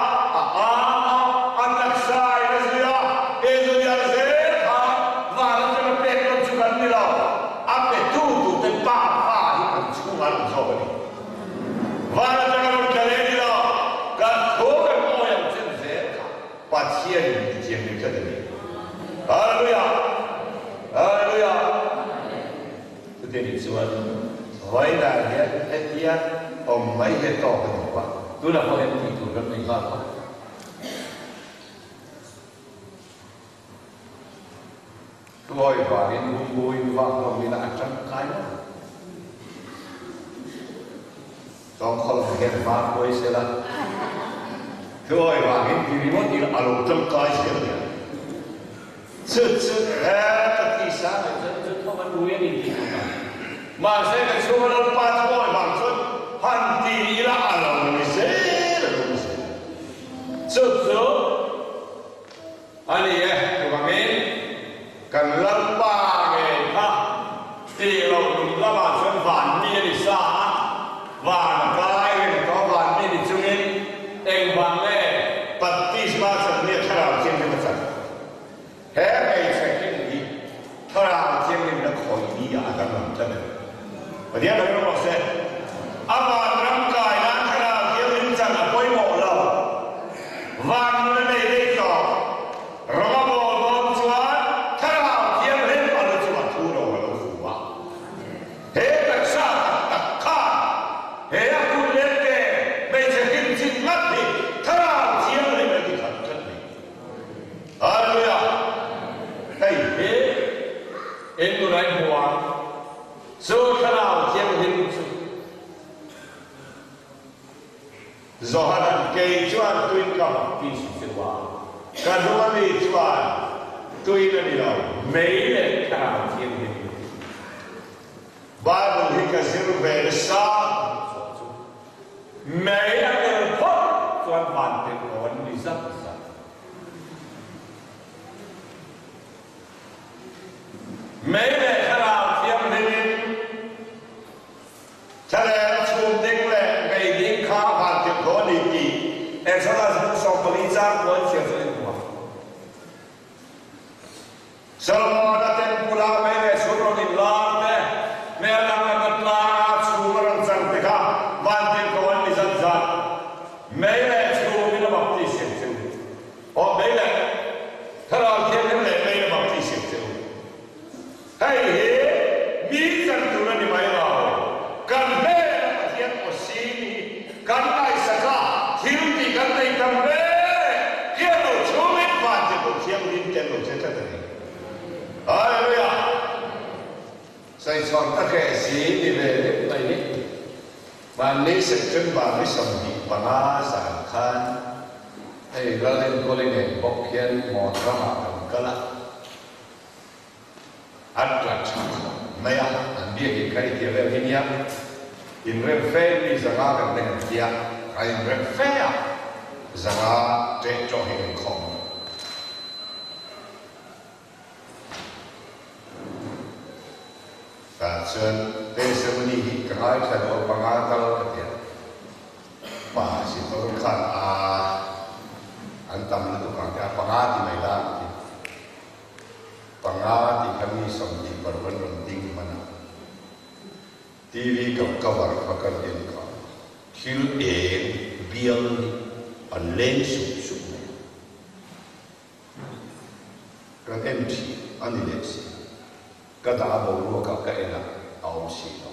a ang a, a taksa in a zui a, he zui a zel kha van atanga pek dawn chu kan ni lo. A pe tu tu te pa fa hi kan chhungah an awm zawk a ni. Van atanga rawn tla leh ni lo, kan thu kan awi ang chen zel kha Pathian in ti thianghlim tlat a ni. Hallelujah! Hallelujah! Chutiang nih chuan vawiinah hian hetia awm mai hi a tawk a ni lo a, tunah pawh hian tih tur kan nei nghal a. Thuawi vangin bumbuin vak hlawm ila a tangkai. Tawngkhawlh hian hma hruai sela, thuawi vangin ti ringawt ila a lo tangkai zel a nia. Chu chu he ka tisa leh chuan chu tho a nui a ni tih ka hmu. Mahse ka chhunga Lalpa thuawi vang chuan han ti ila a lo ni zel a lo ni zel. Chu chu a ni e, chuvangin kan Lalpa ngei kha tih loh nun lamah chuan van mi a ni sa a, van a kai reng tawh a, van mi ni chungin engvang nge baptisma chan nia Thlarau Thianghlim a chan? He hmeichhe hlim hi Thlarau Thianghlimna khawih ni ah a danglam tlat em? Pathian lo rawh se. A van ram kai nan Thlarau Thianghlim chan a pawimawh lo. Van nun a nei daih tawh. Ram a bawl dawn chuan Thlarau Thianghlim a lu chu a thu ro a lo fu a. He taksa tak tak khan he a kut leh ke hmeichhe hlim chin ngat hi Thlarau Thianghlim a ti khat tlat mai. Hallelujah! Hei hi in nunai hmu a, chu Thlarau Thianghlim chu. Johanan kei chuan tuin ka baptist che u a, ka hnung a mi chuan tuin a ni lo, mei leh Thlarau Thianghlim in a ti. Bible hi ka zir ve nasa chhuah chu mei a tel phawt chuan van tel lo an ni zat zat. Mei leh Thlarau Thianghlim in Thlaleng a chhum ding leh mei ding kha van tel lo a ni tih Exodus bu 14 chang puan chhiar chu in hmu ang. Solomon-a temple-ah mei leh chhum rawn inlar te, mei danglam a tlanga chhum a rawn chang te kha vantirhkoh an ni zat zat. Mei leh chhumin a baptism che u. Aw, mei leh Thlarau Thianghlim leh meiin a baptism che u. Hei hi mi chan tur a ni mai lo. Kan hnena Pathian aw sin hi kan ngaihsak a, thil tih kan nei tam hle. Hian lo chhungin Vantirhkoh Thianghlim te an lo che tlat a ni. Hallelujah! Sawichhuak ta hreh si ni ve lek mai hi. Hmanni September ni 25 zan khan hei Lalenkawli nen bawk hian Mawn ramah kan kal a. An tla tha khawp mai a, an biakin kha i tia vel hi nia, inrem fe mi zanga kan teng an tia, a inrem fe a, zanga teh tawh hi kan khawm a. Tah chuan testimony hi ka ngaithla duh a, panga tal ka tia, pa Sitawr khan a an tam lutuk ang te a, panga ti mai la ka ti. Panga tih kha mi 26 an rawn ding hman a, TV ka cover kha kan en kha thil eng bial hi an leng sup sup mai a, kan en thin a ni leh si. Ka dah a boruak ah ka en a, a awm si lo.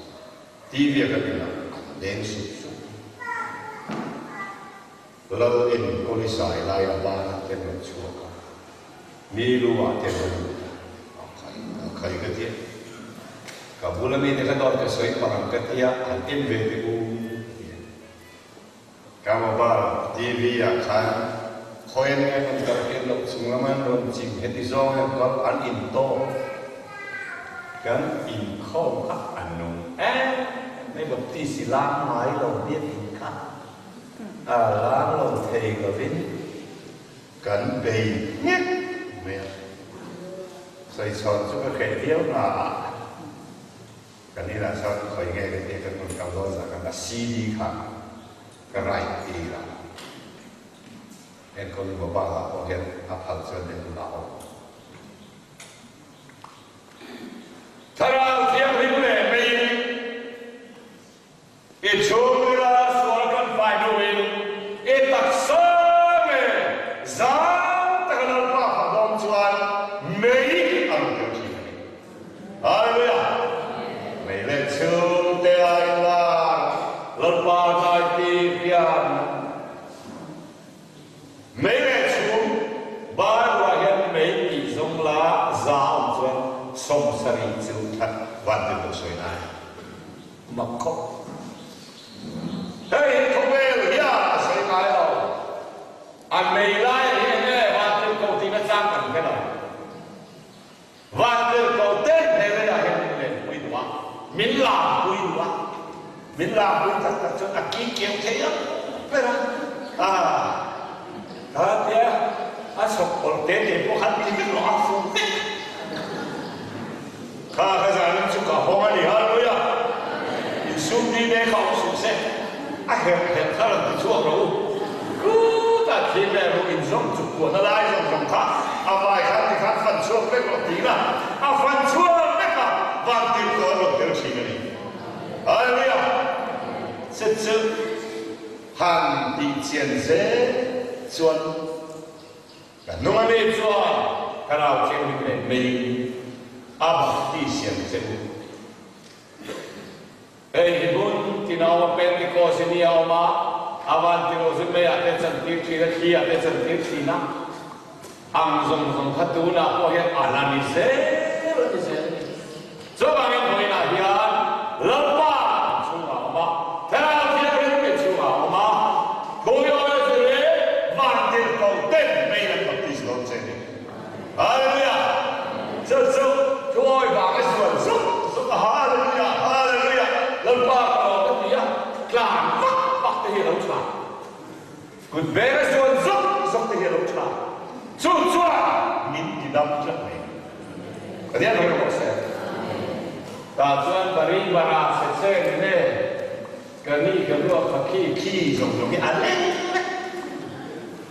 TV a kan en a, an leng sup sup. Lal en kawlisai lai a ban ah te rawn chhuak a, mi lu ah te rawn lut a, a khai a khai ka tia, ka bul a mi te kha dawt ka sawi pang ang ka tia, han en ve teh u tia. Ka mobile TV ah khan khawi an nge rawn kal hian loh chung lam an rawn chim heti zawng hian kal an in tawk kan inkhawm kha a nung em mai Baptist i lang ngai lo biakin kha. A lang lo thei lovin kan bei nghek mai a. Sawichhawn chu ka hreh viau hna a, kan inah chuan khawi nge ka tia kan rawn kal dawn zah khan a CD kha ka write tir a, enkawl mobile ah pawh hian a phal chuan en hun a awm. Thlarau Thianghlim leh meiin I chhungrila sual kan fai hnuin i taksa nge zang taka Lalpa fa dawm chuan mei a rawn tel thin a ni. Hallelujah! Mei leh chhungte a inlar Lalpa hnaitir hian mei leh chhung Bible-ah hian mei tih zawng la za awm chuan 70 chu that vantirhkoh sawi nai. Mak khawp. A mei laiah hian nge Vantirhkoh tihna chang kan hre lo. Vantirhkoh ten he leiah hian min lenpui duh a, min lampui duh a, min lampui tak tak chuan a ki keu thei ang ber a. Ah, kha tia a chhawk awlh te te pawh khan ti vek rawh a fu vek. Kha ka zanin chu ka hawng a ni, Hallelujah! Insum ni ne kha awm suh se, a herh herh kha rawn ti chhuak rawh u. Chutah thil leh ruh inzawm chuk kuahna lai zawng zawng kha a vai khan ti khan fan chhuak vek rawh ti ila, a fan chhuak vek a, van tirh tawh an rawn tel thin a ni. Hallelujah! Chu chu han tih chian zel chuan. Ka hnung a mi chuan Thlarau Thianghlim leh meiin a baptisiam che u. Hei hi hmun tinauma Pentecost i ni a awm a, a van tilo chu meiah te chantir thin a, thli ah te chantir thin a, ang zawng zawng kha tunah pawh hian a la ni zel a ni zel a ni. Chuvangin vawiinah hian Lalpa kan chhungah a awm a, Thlarau Thianghlim kan chhungah a awm a, Thuiawia chu leh Vantirhkoh ten mei an baptis dawn che ni. Hallelujah! Chu chu thuawi vanga sual zuk zuk a, Hallelujah! Hallelujah! Lalpa ka lawm a ti a, tlan vak vak te hi a lo tha. Kut veng a sual zuk zuk te hi a lo tha. Chu chuan min ti dam tlat mai. Pathian rawih rawh se. Tah chuan Bari bara che che nge ka ni ka luak kha khi khi zawng zawng hi a leng vek.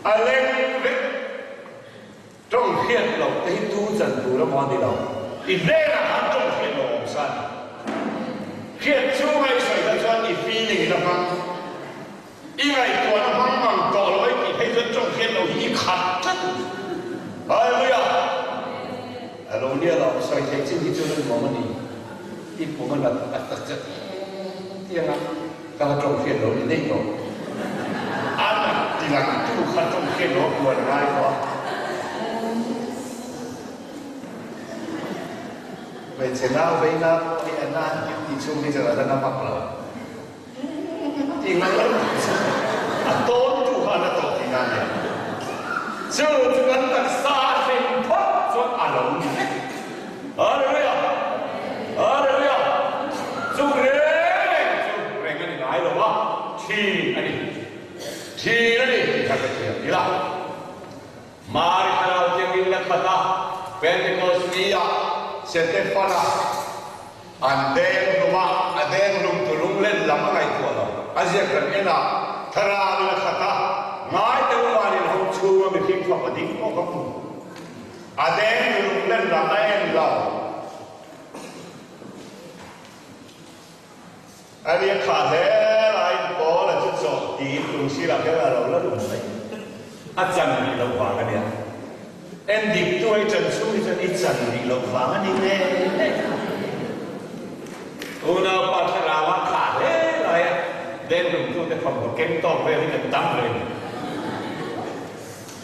A leng vek. Tawng hriat loh te hi tu chan tur emaw a ni lo. I hnenah khan tawng hriat loh awm sa a ni. Hriat chunga i sawi kha chuan i feeling in a hmang. I ngaihtuahna hmang mang tawh lo ei tih phei chuan tawng hriat loh hi i khat tlat a ni. Hallelujah! A lo nia lo, sawi theih chin hi chuan a nuam a ni. I pum a nat a ta chat tiang a, ka la tawng hriat loh ni daih tawh. A nat ti lang tu kha tawng hriat loh a buan ngai tawh a. Hmeichhe nau vei na pawh hi a na tih chhung hi chuan a la na vak lo. Tih ngai lo chu a tawn tu kha a la tawh tih na a nia. Chu chu kan taksa a hlim phawt chuan a lo ni vek. Hallelujah! Hallelujah! Chu reng reng chu reng a ni ngai lo a, thin a ni. Thin a ni tih kha ka thiam ila. Mari Thlarau Thianghlim la khat a, Pentecost ni ah Setefana an deng hlum a, a deng hlum tu lunglen lam a ngaihtuah lo. A ziak kan en a, Thlarau la khat a, ngai deuh vanin ho chhunga mihring fapa ding pawh ka hmu. A deng tu lunglen lam a en lo. A nia kha hle laiin Paul a chu chawh tiin lungsilah kher a lo la lum mai. A chan rih loh vang a nia. En dik tu hei chan chhung hi chuan i chan rih loh vang a ni hle hle. Unaupa thlarau a kha hle laia deng lumtute thawmhnaw keng tawk vel hi kan tam reng.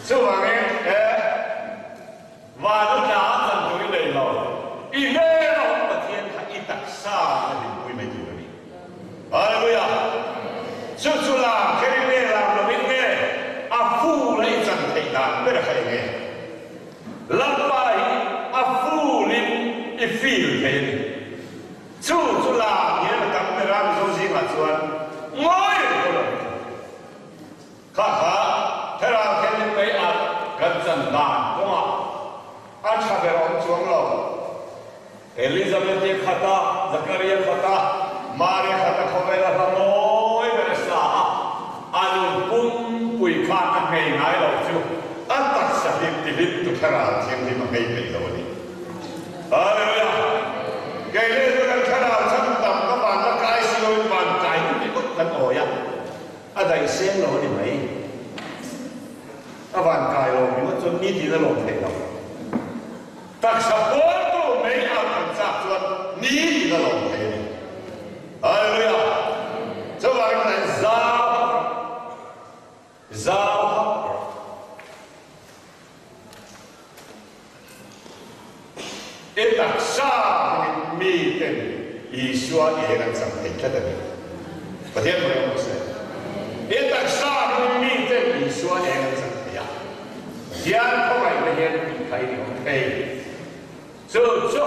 Chuvangin he. Van a tla a chan tur i nei lo. I hmel a awm Pathian kha i taksa a hlimpui mai tur a ni. Hallelujah! Chu chu lam kher i nge lam lo in nge a ful a i chan theih dan ber kha eng nge? Lalpa hi a ful in i feel thei a ni. Chu chu lam hian a tam ber a Mizo zingah chuan ngawi reng pawh lo. Kha kha Thlarau Thianghlim mei ah kan chan dan kawngah a tha ber awm chuang lo. Elizabeth-i khata, Zakaria khata, Maria khata khawvela hla mawi ber a sa a, a nun pumpui khan a nghei ngai lo chu a taksa hlim tihlim tu Thlarau Thianghlim a nghei peih lo a ni. Hallelujah! Kei leh chu kan Thlarau chhan tam ka van la kai si loin van kai ni ngawt kan awi a. A daih seng lo a ni mai. A van kai lo ringawt chuan mi tin a lawm theih lo. Taksa pawl tu mei a kan chak chuan mi tin a lawm thei a ni. Hallelujah! Chuvangin kan zau hak rawh. Zau hak rawh. I taksa hmangin miten Isua eng an chang thei tlat a ni. Pathian hmai awm se. I taksa hmangin miten Isua eng an chang thei a. Pathian khawngaihna hian tih theih ni awm thei. Chu chu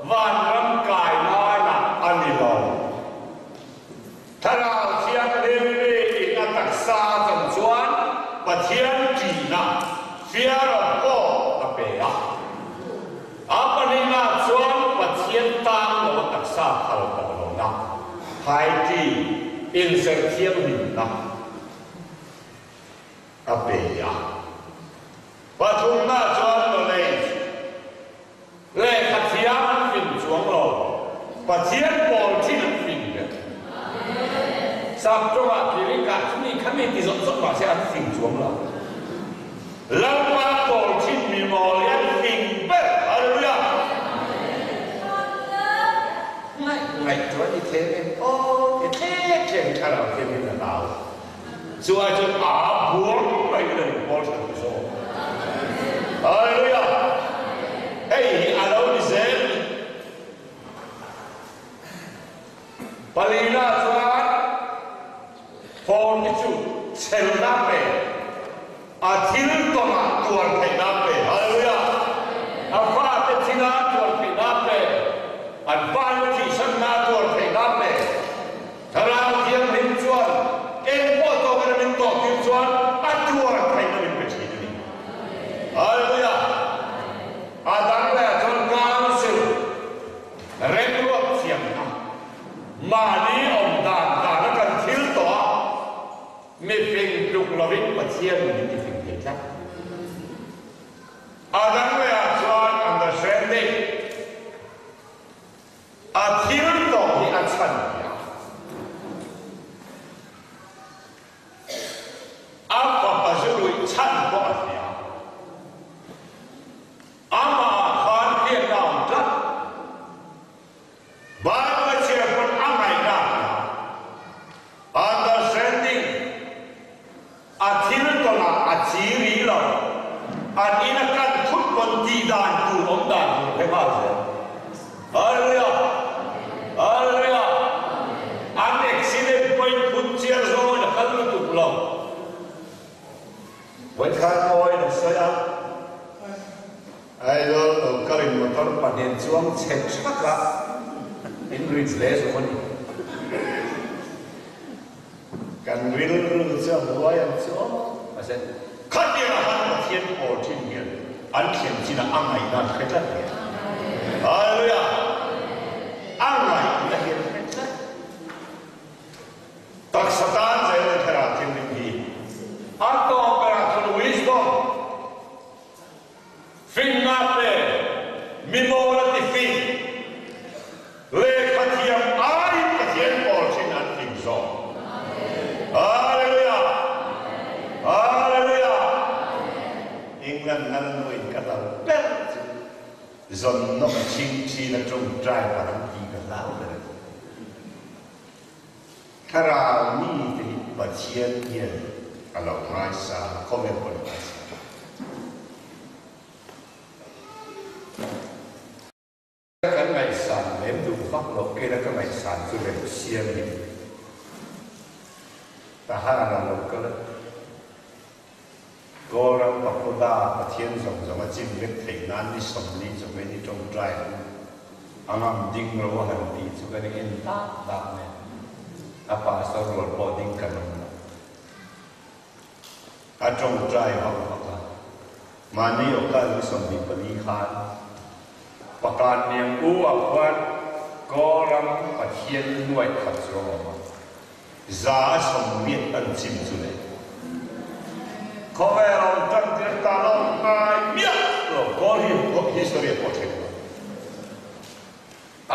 vanram kai nana a ni lo. Thlarau Thianghlim mi in a taksa a chan chuan Pathian ṭihna, fear of God, a pe a. A pahnihna chuan Pathian tan lo a taksa phal tawh lohna, piety, inserthianghlimna, a pe a. Pathumna chuan knowledge, lehkha thiam an fin chuang lo, Pathian pawl thin an fin ber. Sap tawngah Kirikah chumi khami ti zawk zawk mahse an fin chuang lo. Lalpa pawl thin mi mawl hi an fin ber. Hallelujah! Ngaih ngaih chuan i thlem em aw ti thlek thlek hi thlarau thiam in a hlau. Chu ai chuan aa buang mai in a in pawl tha duh zawk. Hallelujah! Hei hi a lo ni zel ni. Palina chuan fortitude, chhelna pe, a thil tawngah tuar theihna pe. Hallelujah! A fate thila tuar theihna pe, an pa in a thihsanna tuar theihna pe. Thlarau Thianghlim chuan eng pawh tawk emaw min tawh tir chuan a tuar theihna min pe thin a ni. Hallelujah! A dang leh chuan Council remruat thiamna, mahni awm dan dana kan thil tawh a, mi fing tluk lovin Pathian min ti fing thei tlat. A dang lehah chuan understanding. A thil tawh hi a chhan nia. A fapa zu ruih chhan pawh a hria. Amah khan hriatna a awm tlat. Bible a chhiar pawn a ngaihna a hria. Understanding, A thil tawnah a chi rih lo. An in a kan thut pawn tih dan tur awm dan tur hre nghal zel. Hallelujah! Hallelujah! An accident pawhin phun chiar zawngin a kal lutuk lo. Vawikhat mawiin a sawi a, Aizawl lo kalin motor pahnih chuang chhe thak a, in rit hle zawk a ni. Kan rilru chu a buai ang chu aw. Mahse, khatiang a han Pathian pawl thin hian an thlen chinah a ngaihna an hre tlat hian. Hallelujah! A ngaihna hi an hre tlat. Taksa tan zel in thlarau thinrim hi a tawp berah chuan wisdom, finna pe, mi mawl a ti fing, lehkha thiam aiin Pathian pawl thin an fing zawk. Hallelujah! Hallelujah! England lal nuin ka hlau ber chu zawn nawk ching thin a tawngtai palh ang tih ka hlau ber a ni. Thlarau mite hi Pathian hian a lo ngaisa, khawvel pawh a lo ngaisa. Kan ngaihsan lem duh vak loh kela ka ngaihsan chu rem siam in Tahan a lo kal a. Kawlram Pagoda Pathian zawng zawng a chim vek theih nan ni 40 chawhmeh ni tawngtai ang a ngam ding ro a han tih chu kan en tak tak mai a. A pastor rual pawh ding kan awm lo. A tawngtai vak vak a. Mahni awkal ni 24 khan Pakan Niang U ah khuan Kawlram Pathian nuaih khat chu a awm a. 180 an chim chu le. Khawvel awm tan tir tan a awm ngai miah lo. Kawl hi history a pawh thleng lo.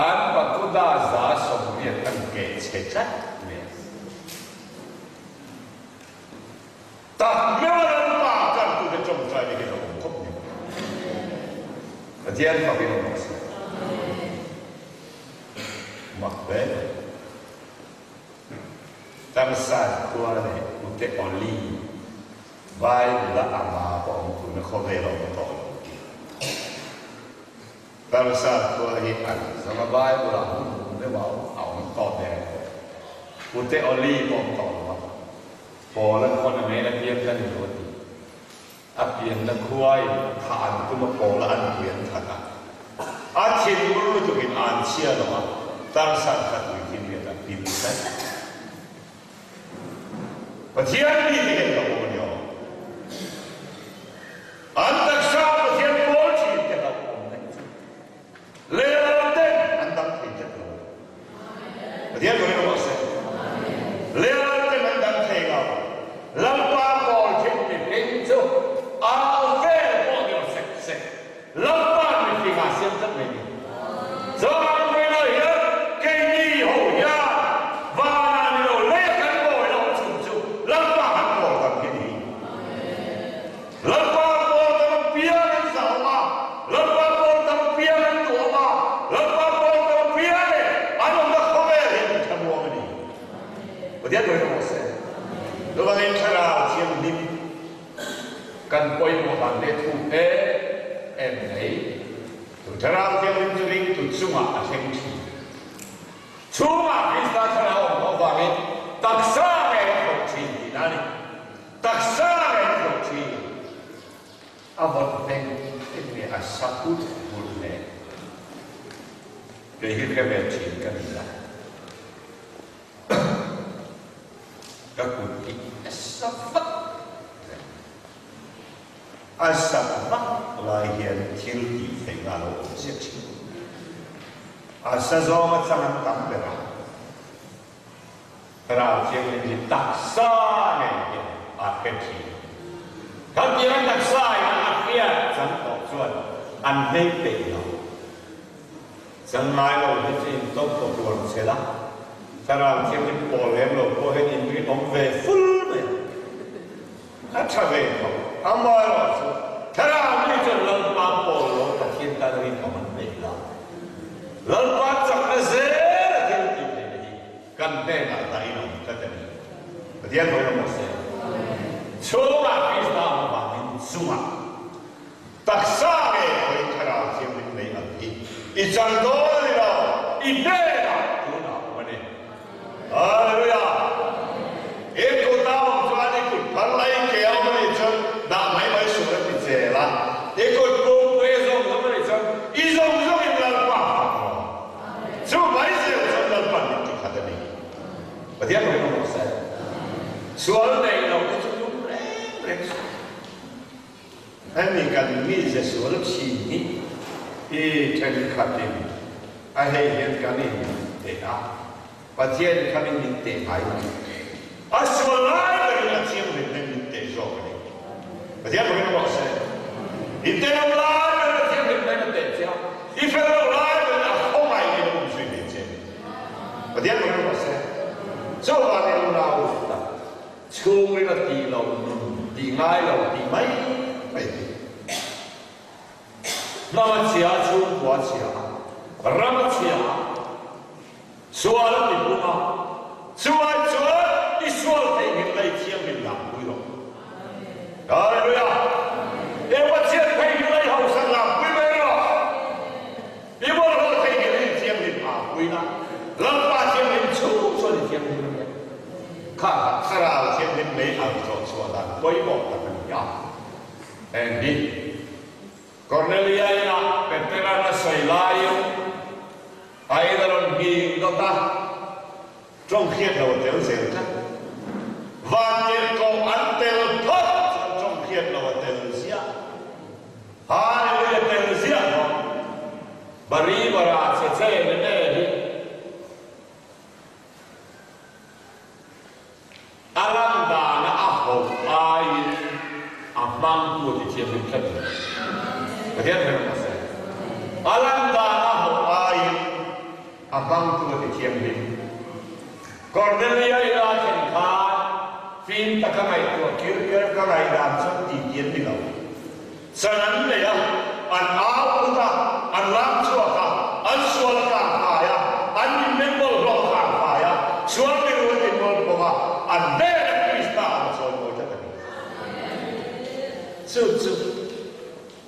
An pakuda 80 an keh chhe tlat mai a. Tak meuh a ram pa kan tute tawngtai te hian a awm khawp mai. Pathian fakin awm rawh se. Mak hle mai. Tarsan khua leh Ute Oli vai bula a ma pawh awm tuna khawvel a awm tawh lo tih. Tarsan khua hi an zawng a vai bulah hun hmun deuh a awm tawh der tawh. Ute Oli pawh awm tawh lo a, Paul an pawn a ngei la piang ka ni lo a ti. A pianna khuain thah an tum a pawla an pui an that a. A thinur lutukin a an chhia lo a, tarsan kha tui thinriat a pil daih. Pathian mi te hian ka awm a ni aw. An taksa Pathian pawl thin te hlauh awm daih chu. Lehlam ten an dang thei tlat lo. Pathian turin awm se. Lehlam ten an dang thei lo. Lalpa pawl thin mihring chu au vel pawh ni lo sek sek. Lalpa mihring ah siam tlat mai ni. Chuan vawiinah hian keini ho hian vanah ni lo lei kan bawi loh chhun chu Lalpa kan pawl tam hi ni. Lalpa pawl tam apiang an zahawm a, Lalpa pawl tam apiang an duhawm a, Lalpa pawl tam apiang leh an awmna khawvel hian min thlamuang a ni. Pathian pawi rawh se. Chuvangin Thlarau Thianghlim kan pawimawh dan leh thu em em mai. Chu Thlarau Thianghlim chu ringtu chungah a thleng thin. Chungah Krista Thlarau awm loh avangin taksa ngei a thawk thin tihna a ni. Taksa ngei a thawk thin. A vawt hleng hleng nge a sa hut hut hle. Kei hi hre ve thin ka ni a. Ka kut hi a sa vak hle. A sa vak lai hian thil tih theihna a lo awm chiah thin. A sa zawng a chang an tam ber a. Thlarau Thianghlim hi taksa nen hian a hre thin. Kan tih ang taksa in a hriat chang tawh chuan an hlei peih lo. Chang ngai lo hi chu in tawp tawp ruang che la. Thlarau Thianghlim pawl lem lo pawh hian in rinawm ve ful mai a. A tha ve tho. Amaherawhchu, Thlarau mi chuan Lalpa pawl lo Pathian tan rinawm an nei la. Lalpa chakna zel a thil tih theihna hi kan hnenah dah in awm tlat a ni. Pathian hawi rawh se. Chhungah Krista awm avangin chungah taksa nge hawi Thlarau Thianghlim nei ang hi i chang dawn a ni lo, i hnenah tunah awm a ni. Hallelujah! I kut a awm chuan i kut phar lai ke a awm a nih chuan dah mai mai suh a ti zel a, i kut pumpuia zawng zawng a nih chuan i zawng zawngin Lalpa a fak rawh. Chu mai zel chuan Lalpa'n min ti khat a ni. Pathian rawng a rawh se. Sual neih loh te chu tum reng reng suh. Hemi kan mize sual thin hi i thenkhatin a hei hian kan in teh a, Pathian khamin min teh ngai lo. A sual lai berin a thianghlim nen min teh zawk a ni. Pathian rawng rawh se. I tenawm lai berin a thianghlim nen a teh che a, i fel lo lai berin a khawngaih in a um zui ve che a ni. Pathian rawng rawh se. Chuvangin unau tak Chhungril a tih lo nun tih ngai lo tih mai mai hi. Hnam a chhia, chhungkua a chhia, ram a chhia, sual a ti pung a, chulai chuan i sual theihnghilh lei thianghlim lam pui rawh. Hallelujah! E Pathian theihnghilh lei hausak lam pui mai rawh. I bawlhhlawh theihnghilh in thianghlim aa pui a, Lalpa thianghlim chhung chuan i thianghlim a nia. Kha kha Thlarau thianghlim lei al tlawh chhuah dan pawimawh tak a ni a. Heng hi Kornelia inah Petera'n a sawi laiin a in a rawn nghing dawt a, tawng hriat lo a tel zel tlat. Vantirhkoh an tel phawt chuan tawng hriat lo a tel ziah. Hallelujah tel ziah hlawm. Bari bara che che ne ne hi a lan dana a ho aiin a hmangtu a ti thianghlim tlat lo. Pathian hre rawh se. A lan dana a ho aiin a hmangtu a ti thianghlim. Cornelia ila thlen khan fim taka ngaihtuah kir kir ka ngaihdan chuan ti ti an ni lo. Chan an nei a, an au phut a, an lam chhuak a, an sual a kang fai a, an inmen bawlhhlawh a kang fai a, sual miru an inrawl bawk a, an hnena Krista an chawi mawi tlat a ni. Chu chu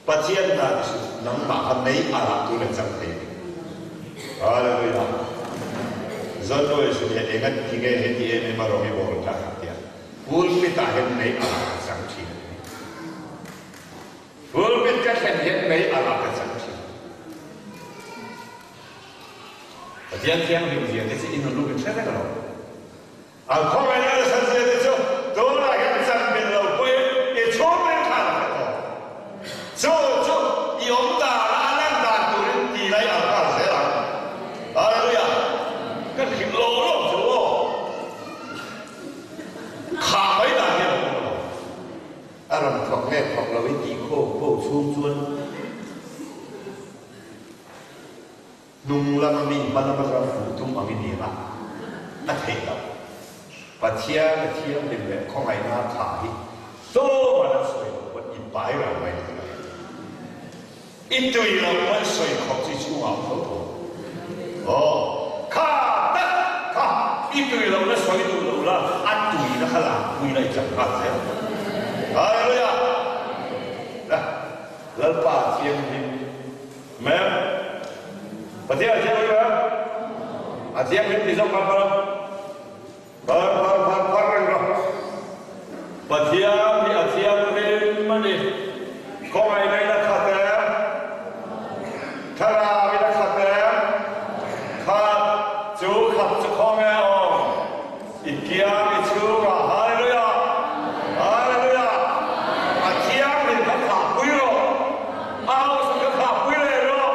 Pathian hna ti suh, nangmah kha mei a rah tu leh chang thei a ni. Hallelujah! Zonnuai chu nia enga ti nge heti em em a rawng i bawl ta tia pulpit ah hian mei a rah a chang thin a ni. Pulpit ka thlen hian mei alh ah ka cang thin. Pathian thianghlim zia te chu in uluk in hre vek lo. A khawngaihna nasa zia te chu tunah hian chan bil lo pawhin i chhungril khan a hre tawh. Chu chu i awm dan a a lan dan turin ti lai ang nghal zel ang. Hallelujah! Ka hrilh lo lo chu aw. Khah mai dan hian a awm lo. A rawn thawk nge thawk lo i tih khawm pawh chhung chuan Hnung lama mi hma lama ram fuh tum ang i ni a, a theih loh. Pathian a thianghlim leh khawngaihna a thah hi tlawm an sawi loh pawn i pai rang mai thei lo. I tui loh pawn sawi khawp chi chhungah awm tho tho. Aw, kha tak kha i tui lohna sawi duh lo la, a tuina kha lakpui la i chak nghal zel. Hallelujah! La, Lalpa thianghlim. Ma'am, Pathian a thianghlim em? A thianghlim ti zawk kha phar a, phar phar phar phar reng rawh. Pathian hi a thianghlim a ni. Khawngaihna in a khat em? Thlarau in a khat em? Khat chu khat chu khawnge a awm? I kiang i chhungah Hallelujah! Hallelujah! A thianghlim kha khahpui rawh, a hausa kha khahpui leh rawh,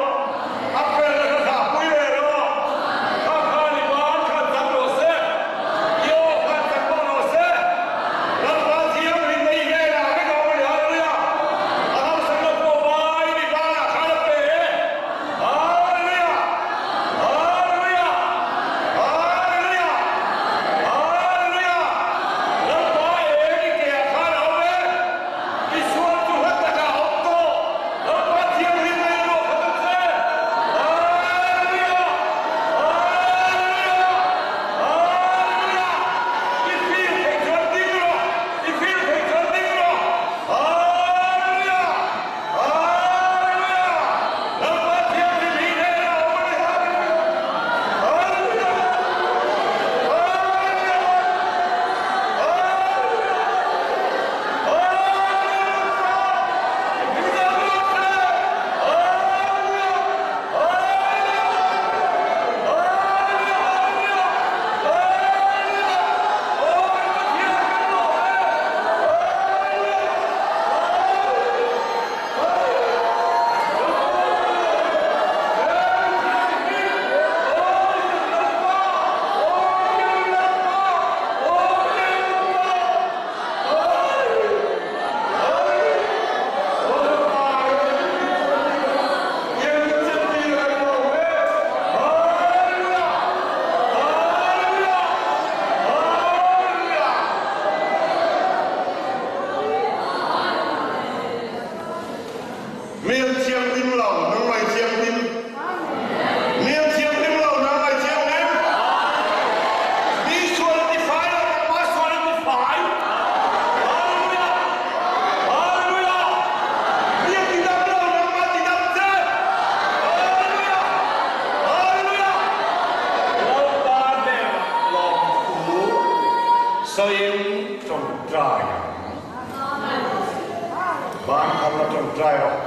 a felna kha khahpui leh rawh, kha khan i ban khan chak rawh se, i aw khan chak bawk rawh se, Lalpa thianghlimna i hnenah vek a awm a ni, Hallelujah! A hausa kha pawh vaiin i banah khan a pe e, Hallelujah! Hallelujah! Hallelujah! Hallelujah! Lalpa eng i ke ah khan a awm e? I sual chu hla takah a awm tawh. Lalpa thianghlim a inruah khat ang che. Hallelujah! Hallelujah! Hallelujah! I feel theih chuan ding rawh! I feel theih chuan ding rawh! Hallelujah! Hallelujah! Lalpa thianghlim hi hnenah a awm a ni. Hallelujah! Hallelujah! Hallelujah! Hallelujah! Hallelujah! Hallelujah! Hallelujah! Mi an thianghlim lo, nang mai thianghlim. Mi an thianghlim lo, nang mai thianghlim. Mi sual an ti fai lo, nangmah sual an ti fai. Hallelujah! Hallelujah! Mi an ti dam lo, nangmah ti dam che. Hallelujah! Hallelujah! Lalpa hnenah lawmthu sawiin ṭawngṭai ang. Ban khan la ṭawngṭai rawh.